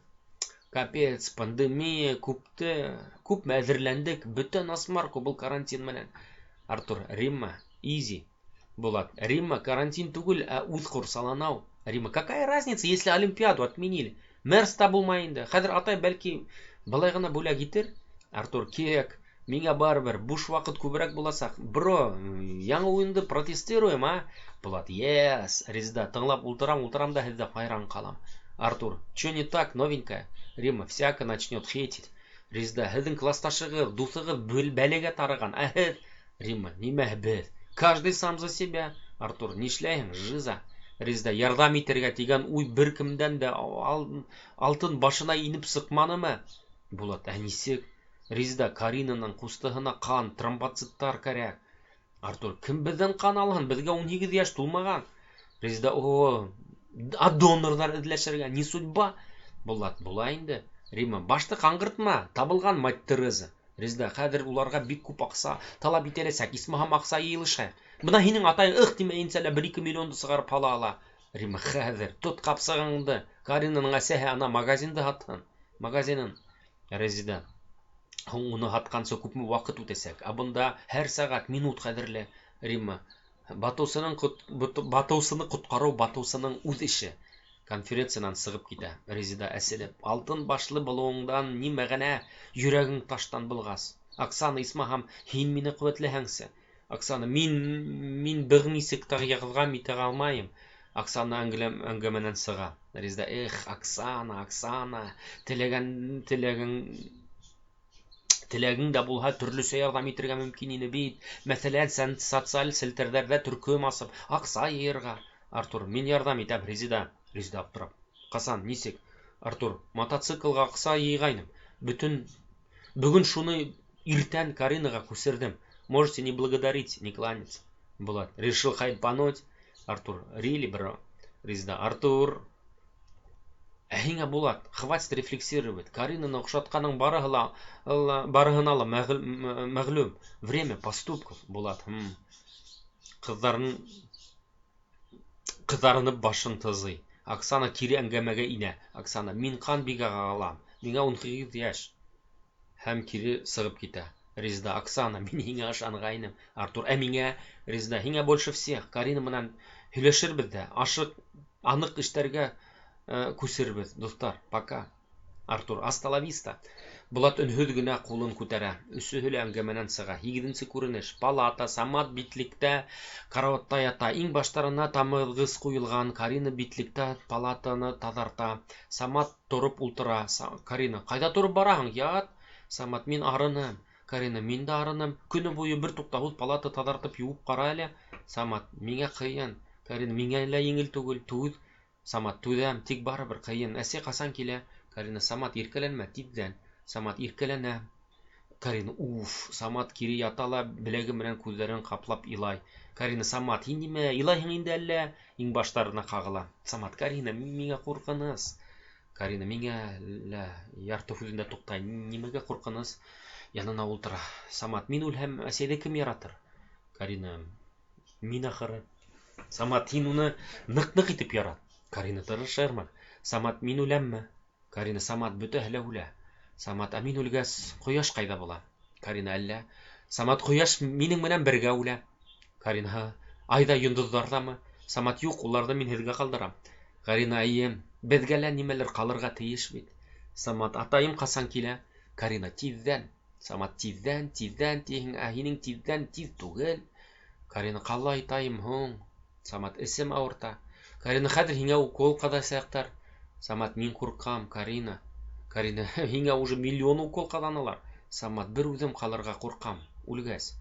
Капец, пандемия, күпме әҙерләндек, бөтә насмарку был карантин менән. Артур, Римма, изи. Булат, Римма, карантин түгел, ә үҙ ҡурсаланау. Римма, какая разница, если Олимпиаду отменили? Мерс та булмай инде. Хәҙер атай бәлки былай ғына бүләк итер. Артур, кек, миңә барыбер, буш ваҡыт күберәк буласаҡ. Бро, яңы уйынды протестируем, а? Булат, yes. Резеда, тыңлап ултырам, ултырам да һеҙҙә хайран ҡалам. Артур, чё не так, новенькая? Римма, всяко начнет хейтить. Резеда, һеҙҙең класташығыҙ, дуҫығыҙ бәләгә тарыған, ә һеҙ? Римма, нимә беҙ? Каждый сам за себя. Артур, нишләйһең, жиза? Резеда, ярҙам итергә тигән уй бер кемдән дә алтын башына инеп сыҡманымы? Булат, ә нисек? Резеда, Каринаның ҡустыһына ҡан, тромбоциттар кәрәк. Артур, кем беҙҙән ҡан алһын? Беҙгә 18 йәш тулмаған. Резеда, о, а донорҙар эҙләшергә не судьба. Булат, була инде. Римма, башты ҡаңғыртма, табылған мать Тереза. Резеда, хәҙер уларға бик күп аҡса талап ителәсәк, исмаһам аҡса йыйылышайыҡ. Бына һинең атайың ыҡ тимәйенсә лә 1-2 миллионды сығарып һала ала. Римма, хәҙер тот ҡапсығыңды. Каринаның әсәһе ана магазинды һатһын. Магазинын. Резеда, һуң уны һатҡансы күпме ваҡыт үтәсәк? Ә бында һәр сәғәт, минут ҡәҙерле. Римма, батыусыны ҡотҡарыу батыусының үҙ эше. Конференциянан сығып китә. Резеда әселеп, алтын башлы булыуыңдан ни мәғәнә, йөрәгең таштан булғас. Оксана, исмаһам, һин мине ҡеүәтләһәңсе. Оксана, мин бер нисек тә ярҙам итә алмайым. Оксана әңгәмәнән сыға. Резеда, эх, Оксана, Оксана, Теләгең дә булһа, төрлөсә ярҙам итергә мөмкин ине бит. Мәҫәлән, социаль селтәрҙәрҙә төркөм асып, аҡса йыйырға. Артур, мин ярҙам итәм, Резеда. Резеда аптырап. Ҡасан, нисек? Артур, мотоциклға аҡса йыйғайным. Бөтөн бөгөн шуны иртән Каринаға күсерҙем. Можете не благодарить, не кланяться. Булат, решил хайпануть? Артур, really, бро? Резеда, Артур. Ә һиңә, Булат, хватит рефлексировать. Каринаны оҡшатҡаның барыһына ла мәғлүм. Время поступков, Булат. Ҡыҙҙарын ҡыҙарынып башын тызый. Оксана кире әңгәмәгә инә. Оксана, мин ҡан бик алам. Миңә 18 йәш. Һәм кире сығып китә. Резеда, Оксана, мин һиңә ышанғайным. Артур, ә миңә? Резеда, һиңә больше всех. Карина менән һөйләшербеҙ ҙә, ашыҡ, аныҡ эштәргә күсербеҙ, дуҫтар. Пока. Артур, hasta la vista. Булат өнһөҙ генә ҡулын күтәрә. Өсөһө лә әңгәмәнән сыға. Һигеҙенсе күренеш. Палата. Самат битлектә караватта ята. Иңбаштарына тамыҙғыс ҡуйылған. Карина битлектә палатаны таҙарта. Самат тороп ултыра. Карина, ҡайҙа тороп бараһың? Ят. Самат, мин арыным. Карина, мин дә арыным. Көнө буйы бер туҡтауһыҙ палата таҙартып йыуып ҡара әле. Самат, миңә ҡыйын. Карина, миңә лә еңел түгел. Түҙ. Самат, түҙәм, тик барыбер ҡыйын. Әсәй ҡасан килә? Карина, Самат, иркәләнмә, тиҙҙән. Самат, иркәләнә. Карина, уф. Самат кире ята ла беләге менән күҙҙәрен ҡаплап илай. Карина, Самат, һин нимә, илайһың инде әллә? Иңбаштарына ҡағыла. Самат, Карина, миңә ҡурҡыныс. Карина, миңә лә, ярты һүҙендә туҡтай. Нимәгә ҡурҡыныс? Янына ултыра. Самат, мин үлһәм, әсәйҙе кем яратыр? Карина, мин ахыры. Самат, һин уны ныҡ-ныҡ итеп ярат. Карина, тырышырмын. Самат, мин үләмме? Карина, Самат, бөтәһе лә үлә. Самат, ә мин үлгәс, ҡояш ҡайҙа була? Карина, әллә? Самат, ҡояш минең менән бергә үлә. Карина, ай ҙа йондоҙҙар ҙамы? Самат, юҡ, уларҙы мин һеҙгә ҡалдырам. Карина, эйе, беҙгә лә нимәлер ҡалырға тейеш бит. Самат, атайым ҡасан килә? Карина, тиҙҙән. Самат, тиҙҙән, тиҙҙән тиһең, ә һинең тиҙҙән тиҙ түгел. Карина, ҡалайтайым һуң? Самат, эсем ауырта. Карина, хәҙер һиңә укол ҡаҙасаҡтар. Самат, мин ҡурҡам, Карина. Карина, һиңә уже миллион укол ҡаҙанылар. Самат, бер үҙем ҡалырға ҡурҡам, үлгәс.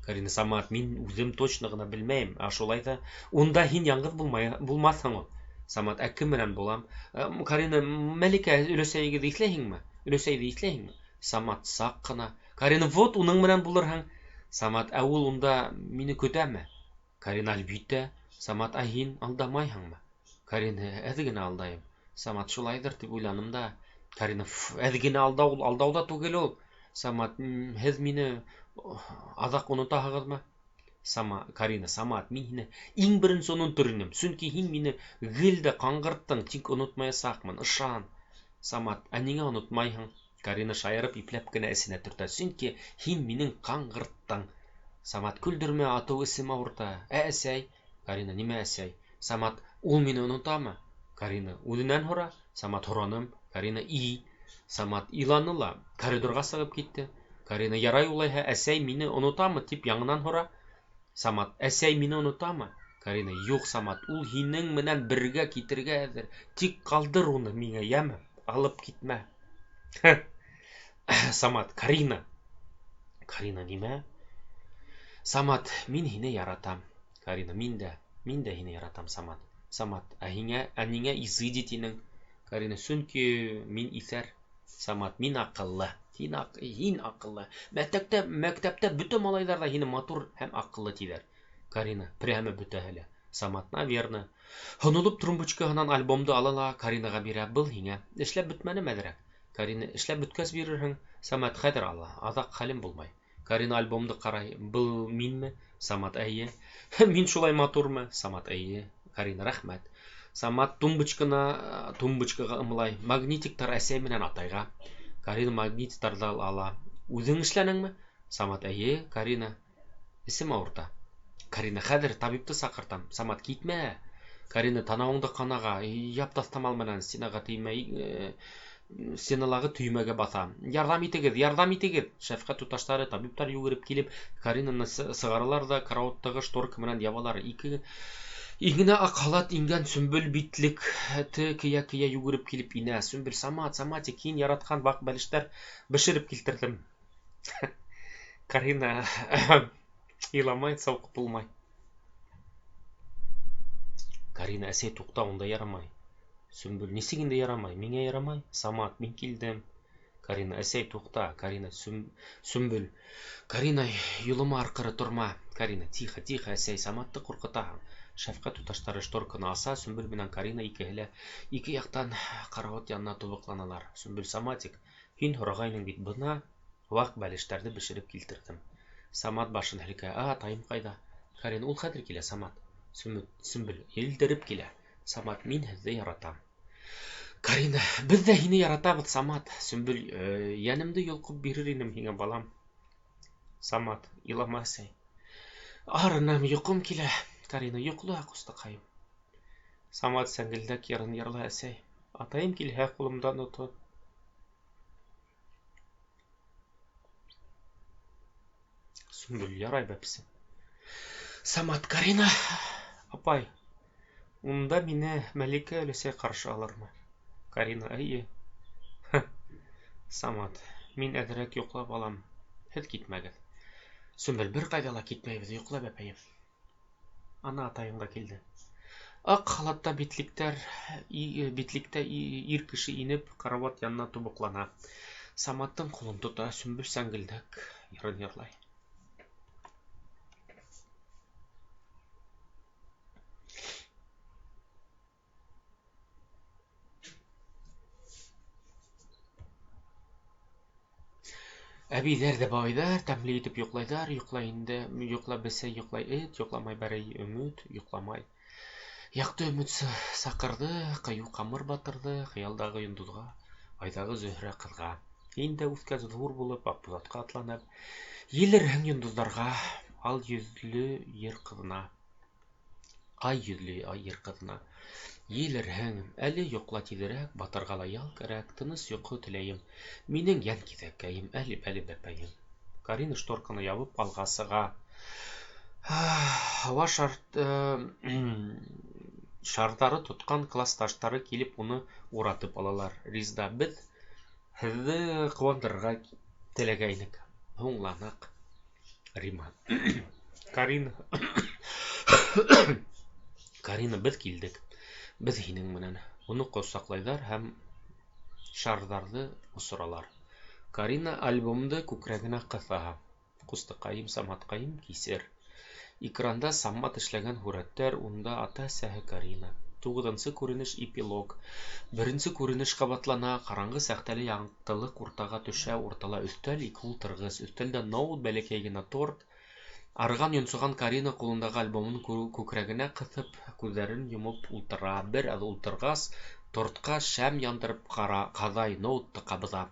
Карина, Самат, мин үҙем точно ғына белмәйем, ә шулай ҙа унда һин яңғыҙ булмаҫһың ул. Самат, ә кем менән булам? Карина, Мәликә өләсәйегеҙҙе иҫләйһеңме? Өләсәйҙе иҫләйһеңме? Самат, саҡ ҡына. Карина, вот уның менән булырһың. Самат, ә ул унда мине көтәме? Карина, әлбиттә. Самат, ә һин алдамайһыңмы? Карина, әҙ генә алдайым. Самат, шулайҙыр тип уйланым да. Карина, әҙ генә алдау ул, алдау ҙа түгел ул. Самат, һеҙ мине аҙаҡ онотаһығыҙмы? Карина, Самат, мин һине иң беренсе онотор инем. Сөнки һин мине гел дә ҡаңғырттың, тик онотмаясаҡмын, ышан. Самат, ә ниңә онотмайһың? Карина шаярып ипләп кенә эсенә төртә. Сөнки һин минең ҡаңғырттың. Самат, көлдөрмә, атыу эсем ауырта. Ә әсәй? Карина, нимә әсәй? Самат, ул мине онотамы? Карина, үҙенән һора. Самат, һораным. Карина, и. Самат иланы ла коридорға сығып китте. Карина, ярай улайһа, әсәй мине онотамы тип яңынан һора. Самат, әсәй мине онотамы? Карина, юҡ, Самат, ул һинең менән бергә китергә әҙер. Тик ҡалдыр уны миңә, йәме? Алып китмә. Самат, Карина. Карина, нимә? Самат, мин һине яратам. Карина, мин дә, мин дә һине яратам, Самат. Самат, ә һиңә, ә ниңә изыди тинең? Карина, сөнки мин иҫәр. Самат, мин аҡыллы. Һин аҡыллы. Мәктәптә бөтә малайҙар ҙа һине матур һәм аҡыллы тиҙәр. Карина, прямо бөтәһе лә. Самат, наверно. Һонолоп тумбочкаһынан альбомды ала ла Каринаға бирә. Был һиңә. Эшләп бөтмәнем әҙерәк. Карина, эшләп бөткәс бирерһең. Самат, хәҙер ала. Аҙаҡ хәлем булмай. Карина альбомды ҡарай. Был минме? Самат, эйе. Мин шулай матурмы? Самат, эйе. Карина, рәхмәт. Самат тумбочкаға ымлай. Магнитиктар әсәй менән атайға. Карина магнитиктарҙы ала. Үҙең эшләнеңме? Самат, эйе. Карина, эсем ауырта. Карина, хәҙер табипты саҡыртам. Самат, китмә. Карина, танауыңды ҡанаға, яп таҫтамал менән стенаға теймәй, стеналағы төймәгә баҫа. Ярҙам итегеҙ, ярҙам итегеҙ. Шәфҡәт туташтары, табиптар йүгереп килеп, Каринаны сығаралар ҙа карауаттағы шторка менән ябалар. Ике иңенә аҡ халат ингән Сөмбөл битлекте кейә-кейә йүгереп килеп инә. Сөмбөл, Самат, Саматик, һин яратҡан ваҡ бәлештәр бешереп килтерҙем. Карина иламай, сауҡып булмай. Карина, әсәй, туҡта, унда ярамай. Сөмбөл, нисек инде ярамай? Миңә ярамай? Самат, мин килдем. Карина, әсәй, туҡта. Карина, Сөмбөл. Карина, юлыма арҡыры торма. Карина, тихо, тихо, әсәй, Саматты ҡурҡытаһың. Шәфҡәт туташтары шторканы аса, Сөмбөл менән Карина икеһе лә ике яҡтан карауат янына тубыҡланалар. Сөмбөл, Саматик, һин һорағайның бит, бына ваҡ бәлештәрҙе бешереп килтерҙем. Самат башын һелкә. А, атайым ҡайҙа? Карина, ул хәҙер килә, Самат. Сөмбөл, елдереп килә. Самат, мин һеҙҙе яратам. Карина, беҙ ҙә һине яратабыҙ, Самат. Сөмбөл, йәнемде йолҡоп бирер инем һиңә, балам. Самат, илама, әсәй. Арыным, йоҡом килә. Карина, йоҡла, ҡустыҡайым. Самат, сәңгелдәк йырын йырла, әсәй. Атайым килһә, ҡулымдан тотоп. Сөмбөл, ярай, бәпсем. Самат, Карина, апай, унда мине Мәликә өләсәй ҡаршы алырмы? Карина, эйе. Самат, мин әҙерәк йоҡлап алам, һеҙ китмәгеҙ. Сөмбөл, бер ҡайҙа ла китмәйбеҙ, йоҡла, бәпәйем. Ана атайың да килде. Аҡ халатта битлектә ир кеше инеп, карауат янына тубыҡлана. Саматтың ҡулын тота, Сөмбөл сәңгелдәк йырын йырлай. Әбейҙәр ҙә бабайҙар тәмле итеп йоҡлайҙар, йоҡлай инде, йоҡла бесәй, йоҡлай эт, йоҡламай бәрей өмөт, йоҡламай. Яҡты өмөт саҡырҙы, ҡыйыу ҡамыр батырҙы, хыялдағы йондоҙға, айҙағы Зөһрә ҡыҙға. Һин дә үҫкәс ҙур булып, Аҡбуҙатҡа атланып, елерһең йондоҙҙарға, ал йөҙлө ер ҡыҙына. Ай йөҙлө ер ҡыҙына. Елерһең, әле йоҡла тиҙерәк, батырға ла ял кәрәк, тыныс йоҡо теләйем. Минең йән киҫәккәйем, әле-бәле бәпәйем. Карина шторканы ябып алға сыға. Һауа шарҙары тотҡан класташтары килеп уны уратып алалар. Ризда, беҙ һеҙҙе ҡыуандырырға теләгәйнек. Һуңланыҡ. Рима. Карина. Карина, беҙ килдек. Беҙ һинең менән. Уны ҡосаҡлайҙар һәм шарҙарҙы осоралар. Карина альбомды күкрәгенә ҡыҫа. Ҡустыҡайым, Саматҡайым, кисер. Экранда Самат эшләгән һүрәттәр, унда ата-әсәһе Карина. 9-нсы күренеш, эпилог. 1-нсе күренеш ҡабатлана. Ҡараңғы сәхтәле яҡтылыҡ уртаға төшә, уртала өҫтәл, ике ултырғыс. Өҫтәлдә ноут, бәләкәй генә торт. Арыған, йонсоған Карина ҡулындағы альбомын күкрәгенә ҡыҫып, күҙҙәрен йомоп ултыра. Бер аҙ ултырғас, тортҡа шәм яндырып ҡаҙай, ноутты ҡабыҙа.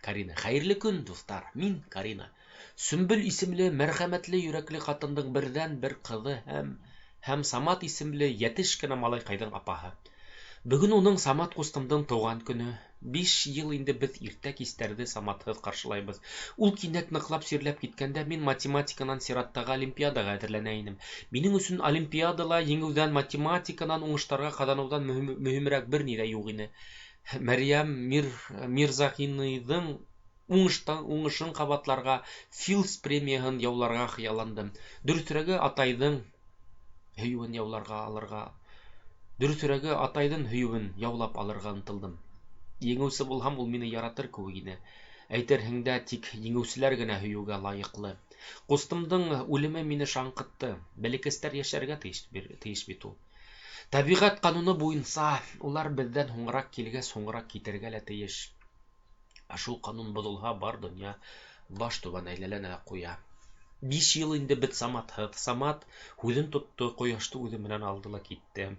Карина, хәйерле көн, дуҫтар. Мин Карина. Сөмбөл исемле мәрхәмәтле йөрәкле ҡатындың берҙән-бер ҡыҙы һәм Самат исемле йәтеш кенә малайҡайҙың апаһы. Бөгөн уның Самат ҡустымдың тыуған көнө. 5 йыл инде беҙ иртә кистәрҙе Саматһыҙ ҡаршылайбыҙ. Ул кинәт ныҡлап сирләп киткәндә мин математиканан сираттағы олимпиадаға әҙерләнә инем. Минең өсөн олимпиадала еңеүҙән, математиканан уңыштарға ҡаҙаныуҙан мөһимерәк бер ни ҙә юҡ ине. Мәрйәм Мирзағиныйҙың уңышын ҡабатларға, Филдс премияһын яуларға хыялландым. Дөрөҫөрәге, атайҙың һөйөүен яуларға алырға. Дөрөҫөрәге, атайҙың һөйөүен яулап алырға ынтылдым. Еңеүсе булһам, ул мине яратыр кеүек ине. Әйтерһең дә, тик еңеүселәр генә һөйөүгә лайыҡлы. Ҡустымдың үлеме мине шаңҡытты. Бәләкәстәр йәшәргә тейеш бит ул. Тәбиғәт ҡануны буйынса улар беҙҙән һуңыраҡ килгәс, һуңыраҡ китергә лә тейеш. Ә шул ҡанун боҙолһа, бар донъя баш түбән әйләнә ҡуя. 5 йыл инде беҙ Саматһыҙ. Самат һүҙен тотто, ҡояшты үҙе менән алды ла китте.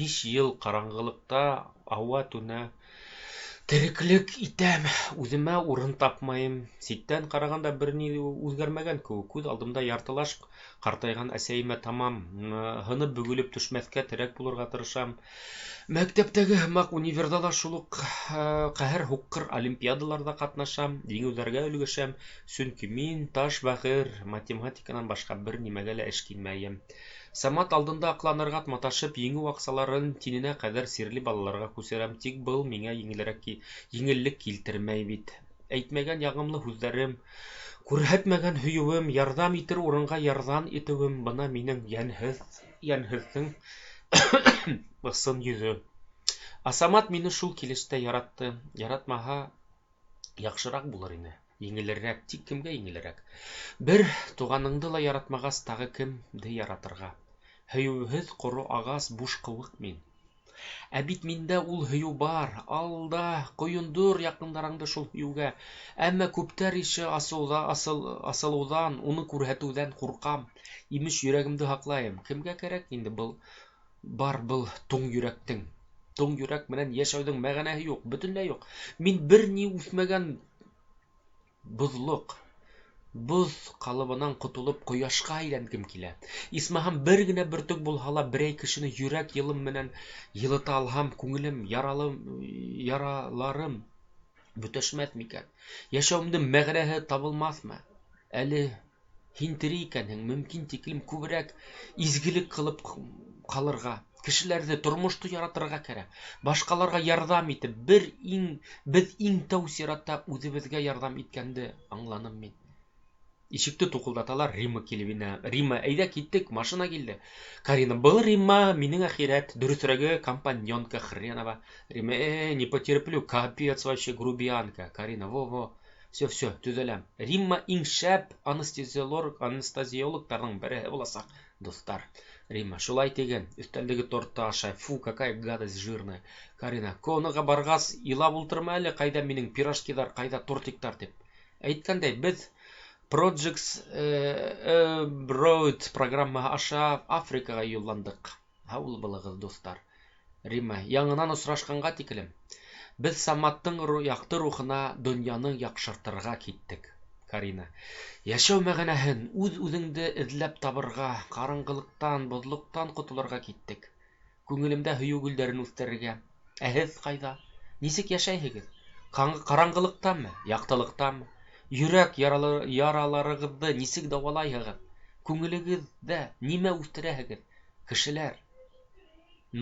5 йыл ҡараңғылыҡта ауа-түнә тереклек итәм, үҙемә урын тапмайым. Ситтән ҡарағанда бер ни үҙгәрмәгән кеүек. Күҙ алдымда яртылаш ҡартайған әсәйемә тамам һынып бөгөлөп төшмәҫкә терәк булырға тырышам. Мәктәптәге һымаҡ универҙа ла шул уҡ ҡәһәр һуҡҡыр олимпиадаларҙа ҡатнашам, еңеүҙәргә өлгәшәм. Сөнки мин таш бәғер, математиканан башҡа бер нимәгә лә эшкинмәйем. Самат алдында аҡланырға маташып, еңеү аҡсаларын тиненә ҡәҙәр сирле балаларға күсерәм. Тик был миңә еңеллек килтермәй бит. Әйтмәгән яғымлы һүҙҙәрем, күрһәтмәгән һөйөүем, ярҙам итер урынға ярҙан итеүем — бына минең йәнһеҙҙең ысын йөҙө. Ә Самат мине шул килеш тә яратты. Яратмаһа, яҡшыраҡ булыр ине, еңелерәк. Тик кемгә еңелерәк? Бер туғаныңды ла яратмағас, тағы кемде яратырға? Һөйөүһеҙ ҡоро ағас, буш ҡыуыҡ мин. Ә бит миндә ул һөйөү бар. Алда, ҡойондор яҡындарыңды шул һөйөүгә. Әммә күптәр ише асылыуҙан, уны күрһәтеүҙән ҡурҡам. Имеш, йөрәгемде һаҡлайым. Кемгә кәрәк инде был бар был туң йөрәктең? Туң йөрәк менән йәшәүҙең мәғәнәһе юҡ, бөтөнләй юҡ. Мин бер ни үҫмәгән боҙлоҡ. Боҙ ҡалыбынан ҡотолоп, ҡояшҡа әйләнгем килә. Исмаһам, бер генә бөртөк булһа ла берәй кешене йөрәк йылым менән йылыта алһам, күңелем, яраларым бөтәшмәҫ микән? Йәшәүемдең мәғәнәһе табылмаҫмы? Әле һин тере икәнһең, мөмкин тиклем күберәк изгелек ҡылып ҡалырға, кешеләрҙе, тормошто яратырға кәрәк. Башҡаларға ярҙам итеп, беҙ иң тәү сиратта үҙебеҙгә ярҙам иткәнде аңланым мин. Ишекте туҡылдаталар, Рима килеп инә. Рима, әйҙә киттек, машина килде. Карина, был Рима, минең әхирәт, дөрөҫөрәге компаньонка хренова. Рима, не потерплю, капец вообще, грубиянка. Карина, во-во, все-все, төҙәләм. Римма иң шәп анестезиологтарҙың береһе буласаҡ, дуҫтар. Римма, шулай тиген, өҫтәлдәге тортты ашай. Фу, какая гадость жирная. Карина, Конаға барғас, илап ултырма әле, ҡайҙа минең пирожкиҙар, ҡайҙа тортиктар тип. Әйткәндәй, беҙ Projects Abroad программаһы аша Африкаға юлландыҡ. Һау булығыҙ, дуҫтар. Римма, яңынан осрашҡанға тиклем. Беҙ Саматтың яҡты рухына донъяны яҡшыртырға киттек. Карина, йәшәү мәғәнәһен үҙ-үҙеңде эҙләп табырға, ҡараңғылыҡтан, боҙлоҡтан ҡотолорға киттек. Күңелемдә һөйөү гөлдәрен үҫтерергә. Ә һеҙ ҡайҙа? Нисек йәшәйһегеҙ? Ҡараңғылыҡтамы, яҡтылыҡтамы? Йөрәк яраларығыҙҙы нисек дауалайһығыҙ? Күңелегеҙҙә нимә үҫтерәһегеҙ? Кешеләр.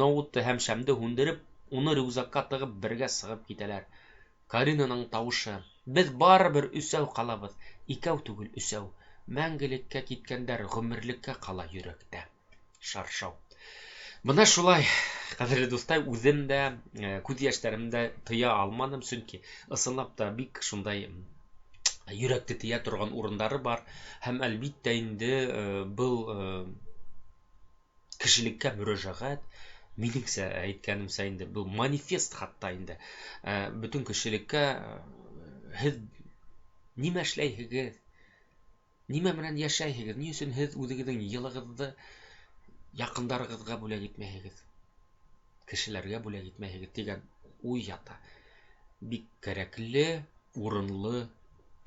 Ноутты һәм шәмде һүндереп, уны рюкзакка тығып бергә сығып китәләр. Каринаның тауышы. Беҙ барыбер өсәү ҡалабыҙ. Икәү түгел, өсәү. Мәңгелеккә киткәндәр ғүмерлеккә ҡала йөрәктә. Шаршау. Бына шулай, ҡәҙерле дуҫтай, үҙем дә, күҙ йәштәремде тыя алманым, сөнки ысынлап та бик шундай йөрәкте тейә торған урындары бар. Һәм әлбиттә инде был кешелеккә мөрәжәғәт, минеңсә әйткәнемсә инде был манифест хатта инде. Бөтөн кешелеккә һеҙ нимә эшләйһегеҙ, нимә менән йәшәйһегеҙ, ни өсөн һеҙ үҙегеҙҙең йылығыҙҙы яҡындарығыҙға бүләк итмәйһегеҙ, кешеләргә бүләк итмәйһегеҙ тигән уй ята. Бик кәрәкле, урынлы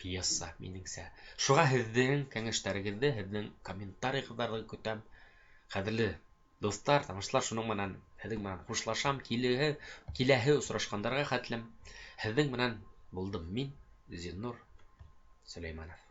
пьеса минеңсә. Шуға һеҙҙең кәңәштәрегеҙҙе, һеҙҙең комментарийығыҙҙы көтәм. Ҡәҙерле дуҫтар, тамашасылар, шуның менән һеҙҙең менән хушлашам. Киләһе осрашҡандарға хәтлем һеҙҙең менән булдым мин, Зиннур Сөләймәнов.